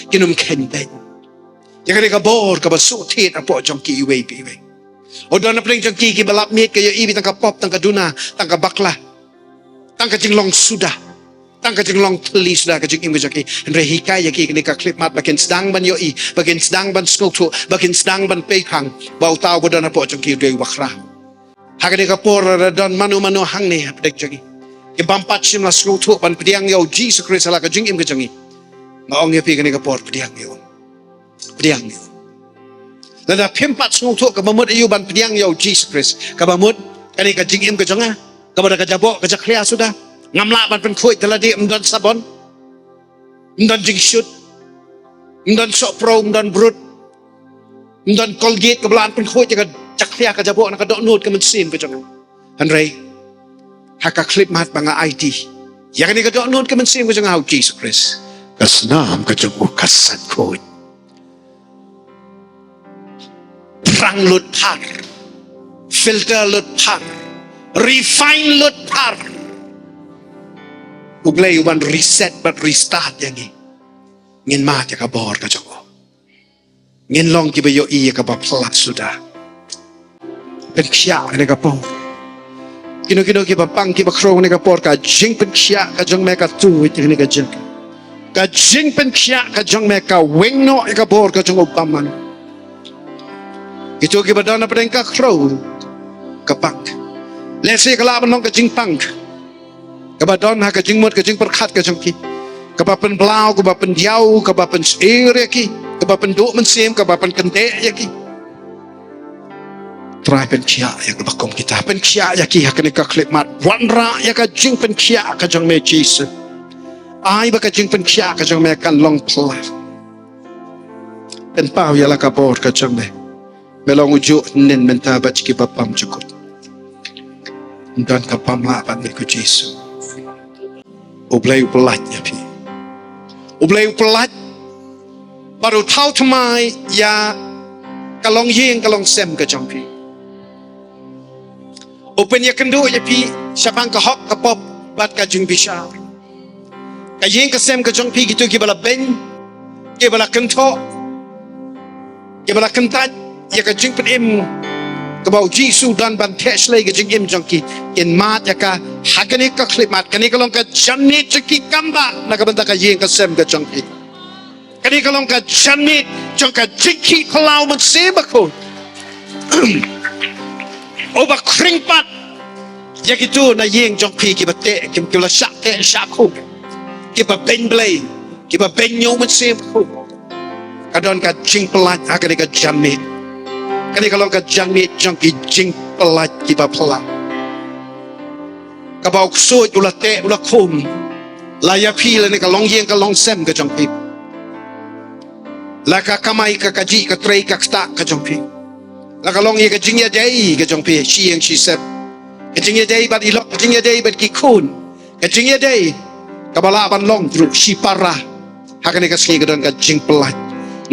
kin ym kheiñ beiñ ïa kane ka bor kaba suk thied hapoh jong ki iwei pa iwei. Oh, don na pdeng jong ki kiba lap miet, ka ïohi beit tang ka pop, tang ka duna, tang ka bakla, tang ka jinglong suda, tang ka jinglong thylli suda ka jingim ka jong ki. Hynrei hikai ïa ki kane ka khyllipmat ba kin sdang ban ïohi, ba kin sdang ban sngewthuh, ba kin sdang ban peiphang ba uta uba don hapoh jong ki u dei uba khraw. Ha kane ka por lada don mano mano hangne hapdeng jong ngi ki bym pat shym la sngewthuh ban pdiang ïa U Jisu Khrist ha la ka jingim ka jong ngi, nga ong ïa phi kane ka por, pdiang ïa u. Pdiang ïa u. Lada phim pat sngewthuh, kaba mut aïu ban pdiang ïa U Jisu Khrist? Kaba mut kane ka jingim ka jong nga kaba da ka jaboh ka jakhlia suda, ngam lah ban pynkhuid da lade, ym don sabon, ym don jingshut, ym don sohpro, ym don brut, ym don Colgate kaba lah ban pynkhuid ïa ka jakhlia ka jaboh na ka dohnud ka mynsiem ka jong nga. Hynrei ha ka khyllipmat ba nga aiti ïa kane ka dohnud ka mynsiem ka jong nga ha U Jisu Khrist, ka snam ka jong u ka sait khuid. Prang lut phar. Filter lut phar. Refine lut phar. U Blei u ban reset bad restart ïa ngi. Ngin mad ïa ka bor ka jong u. Ngin long kiba ïohi ïa kaba phylla suda. Pynkhiah ha kane ka por. Kino kino kiba pang kiba khrew ha kane ka por, ka jingpynkhiah ka jong me ka tuid ha kane ka jingkyrkhu. Ka jingpynkhiah ka jong me ka weng noh ïa ka bor ka jong u bymman. Kito kiba don hapdeng ka khrew ka pang. Lehse ka lah ban long ka jingpang kaba don ha ka jingmut ka jingpyrkhat ka jong ki, kaba pynblaw, kaba pyndiaw, kaba pynsyier ïa ki, kaba pynduh mynsiem, kaba pynkyndeh ïa ki. Trai pynkhiah ïa kaba kum kita, pynkhiah ïa ki ha kane ka khyllipmat. Wanrah ïa ka jingpynkhiah ka jong me Jisu. Ai ba ka jingpynkhiah ka jong me kan long phylla. Pynpaw ïa la ka bor ka jong me. Me long ujuh hynnin mynta bad kiba bymjukut. Don ka bym lah bad me ko Jisu. U Blei u pyllait ïa phi. U Blei u pyllait bad u thaw thymmai ïa ka longïing ka longsem ka jong phi. U pynïakynduh ïa phi shaphang ka hok ka pop bad ka jingbishar. Ka ïing ka sem ka jong phi, kito kiba la beiñ, kiba la kynthoh, kiba la kyntait ïa ka jingpynim kaba u Jisu u don ban theh shlei ka jingim jong ki, kin mad ïa ka ha kane ka khyllipmat. Kane ka long ka janmiet jong ki, kam bah na ka bynta ka ïing ka sem ka jong phi. Kane ka long ka janmiet jong ka jingkhih phyllaw Mynsiem Bakhuid. Uba khring pat ïa kito na ïing jong phi kiba teh, kim-, kiba la shah teh shah khum, kiba beiñ Blei, kiba beiñ ïa u Mynsiem Bakhuid. Ka don ka jingpyllait ha kane ka janmiet. Kane ka long ka janmiet jong ki jingpyllait kiba phylla. Kaba u ksuid u la teh u la khum la ïa phi lane ka longïing ka longsem ka jong phi. La ka kamai ka kajih ka trei ka ktah ka jong phi. La ka long ïa ka jingïadei ka jong phi shi ïing shi sem. Ka jingïadei bad i lok, ka jingïadei bad ki khun. Ka jingïadei kaba lah ban long ruh shipara. Ha kane ka sngi ka don ka jingpyllait.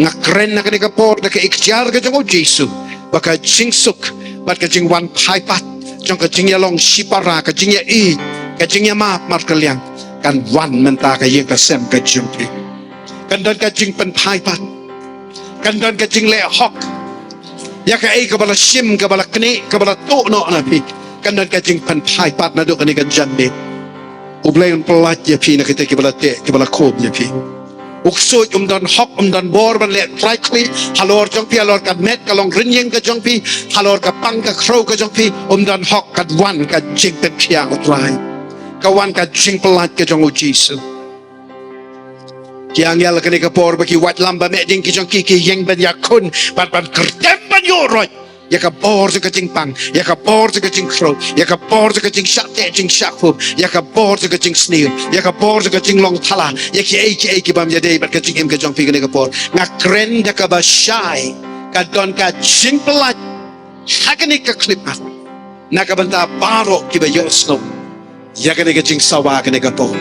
Nga kren ha kane ka por da ka ikhtiar ka jong u Jisu ba ka jingsuk bad ka jingwan phai pat jong ka jingïalong shipara, ka jingïaieit, ka jingïamap markylliang kan wan mynta ka ïing ka sem ka jong phi. Kan don ka jingpynphai pat. Kan don ka jingleh hok ïa kaei kaba la shim, kaba la knieh, kaba la tuh noh na phi. Kan don ka jingpynphai pat naduh kane ka janmiet. U Blei un pyllait ïa phi na kita kiba la teh, kiba la khum ïa phi. U ksuid um don hok, um don bor ban leh trai khlieh halor jong phi, halor ka met ka longrynieng ka jong phi, halor ka pang ka khrew ka jong phi. Um don hok, ka wan ka jingpynkhiah u Trai, ka wan ka jingpyllait ka jong u Jisu. Ki angel kane ka por ba ki wad lam ba meh ding ki jong ki, ki ïeng ban ïakhun, ban, ban kyrdem, ban ïuh roit ïa ka bor jong ka jingpang, ïa ka bor jong ka jingkhrew, ïa ka bor jong ka jingshah teh jingshah khum, ïa ka bor jong ka jingsniew, ïa ka bor jong ka jinglong thala, ïa kiei kiei ki bym ïadei bad ka jingim ka jong phi kane ka por. Nga kren da kaba shai, ka don ka jingpyllait ha kane ka khyllipmat na ka bynta baroh kiba ïohsngew ïa kane ka jingsawa kane ka por.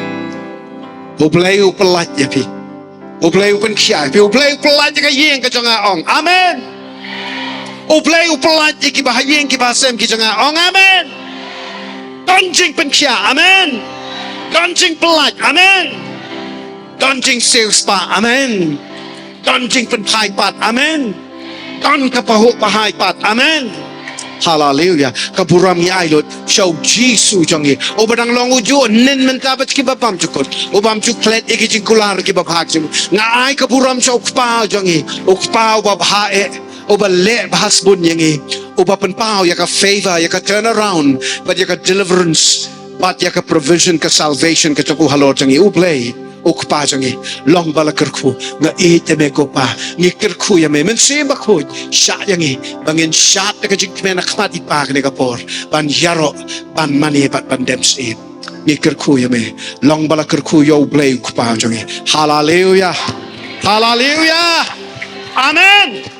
U Blei u pyllait ïa phi. U Blei u pynkhiah ïa phi. U Blei u pyllait ïa ka ïing ka jong nga, ong amen. U Blei u pyllait ïa kiba ha ïing kiba ha sem ki jong nga, ong amen. Don jingpynkhiah, amen. Don jingpyllait, amen. Don jingsiewspah, amen. Don jingpynphai pat, amen. Don ka pahuh pahai pat, amen. Haleluya. Ka burom ngi ai lut sha u Jisu jong ngi, uba dang long ujuh hynnin mynta bad kiba bymjukut, u bym ju klet ïa ki jingkular kiba bha jong ngi. Nga ai ka burom sha u Kpa jong ngi, u Kpa uba bha eh, uba leh bha sbun ïa ngi, uba pynpaw ïa ka favor, ïa ka turnaround bad ïa ka deliverance bad ïa ka provision, ka salvation ka jong u halor jong ngi. U Blei, u Kpa jong ngi, long ba la kyrkhu. Nga ïeit ïa me ko Pa, ngi kyrkhu ïa me. Mynsiem Bakhuid, shah ïa ngi ba ngin shad da ka jingkmen ha khmat i Pa kane ka por, ban ïaroh, ban mane bad ban dem syiem. Ngi kyrkhu ïa me. Long ba la kyrkhu ïa U Blei u Kpa jong ngi. Haleluya. Haleluya. Amen.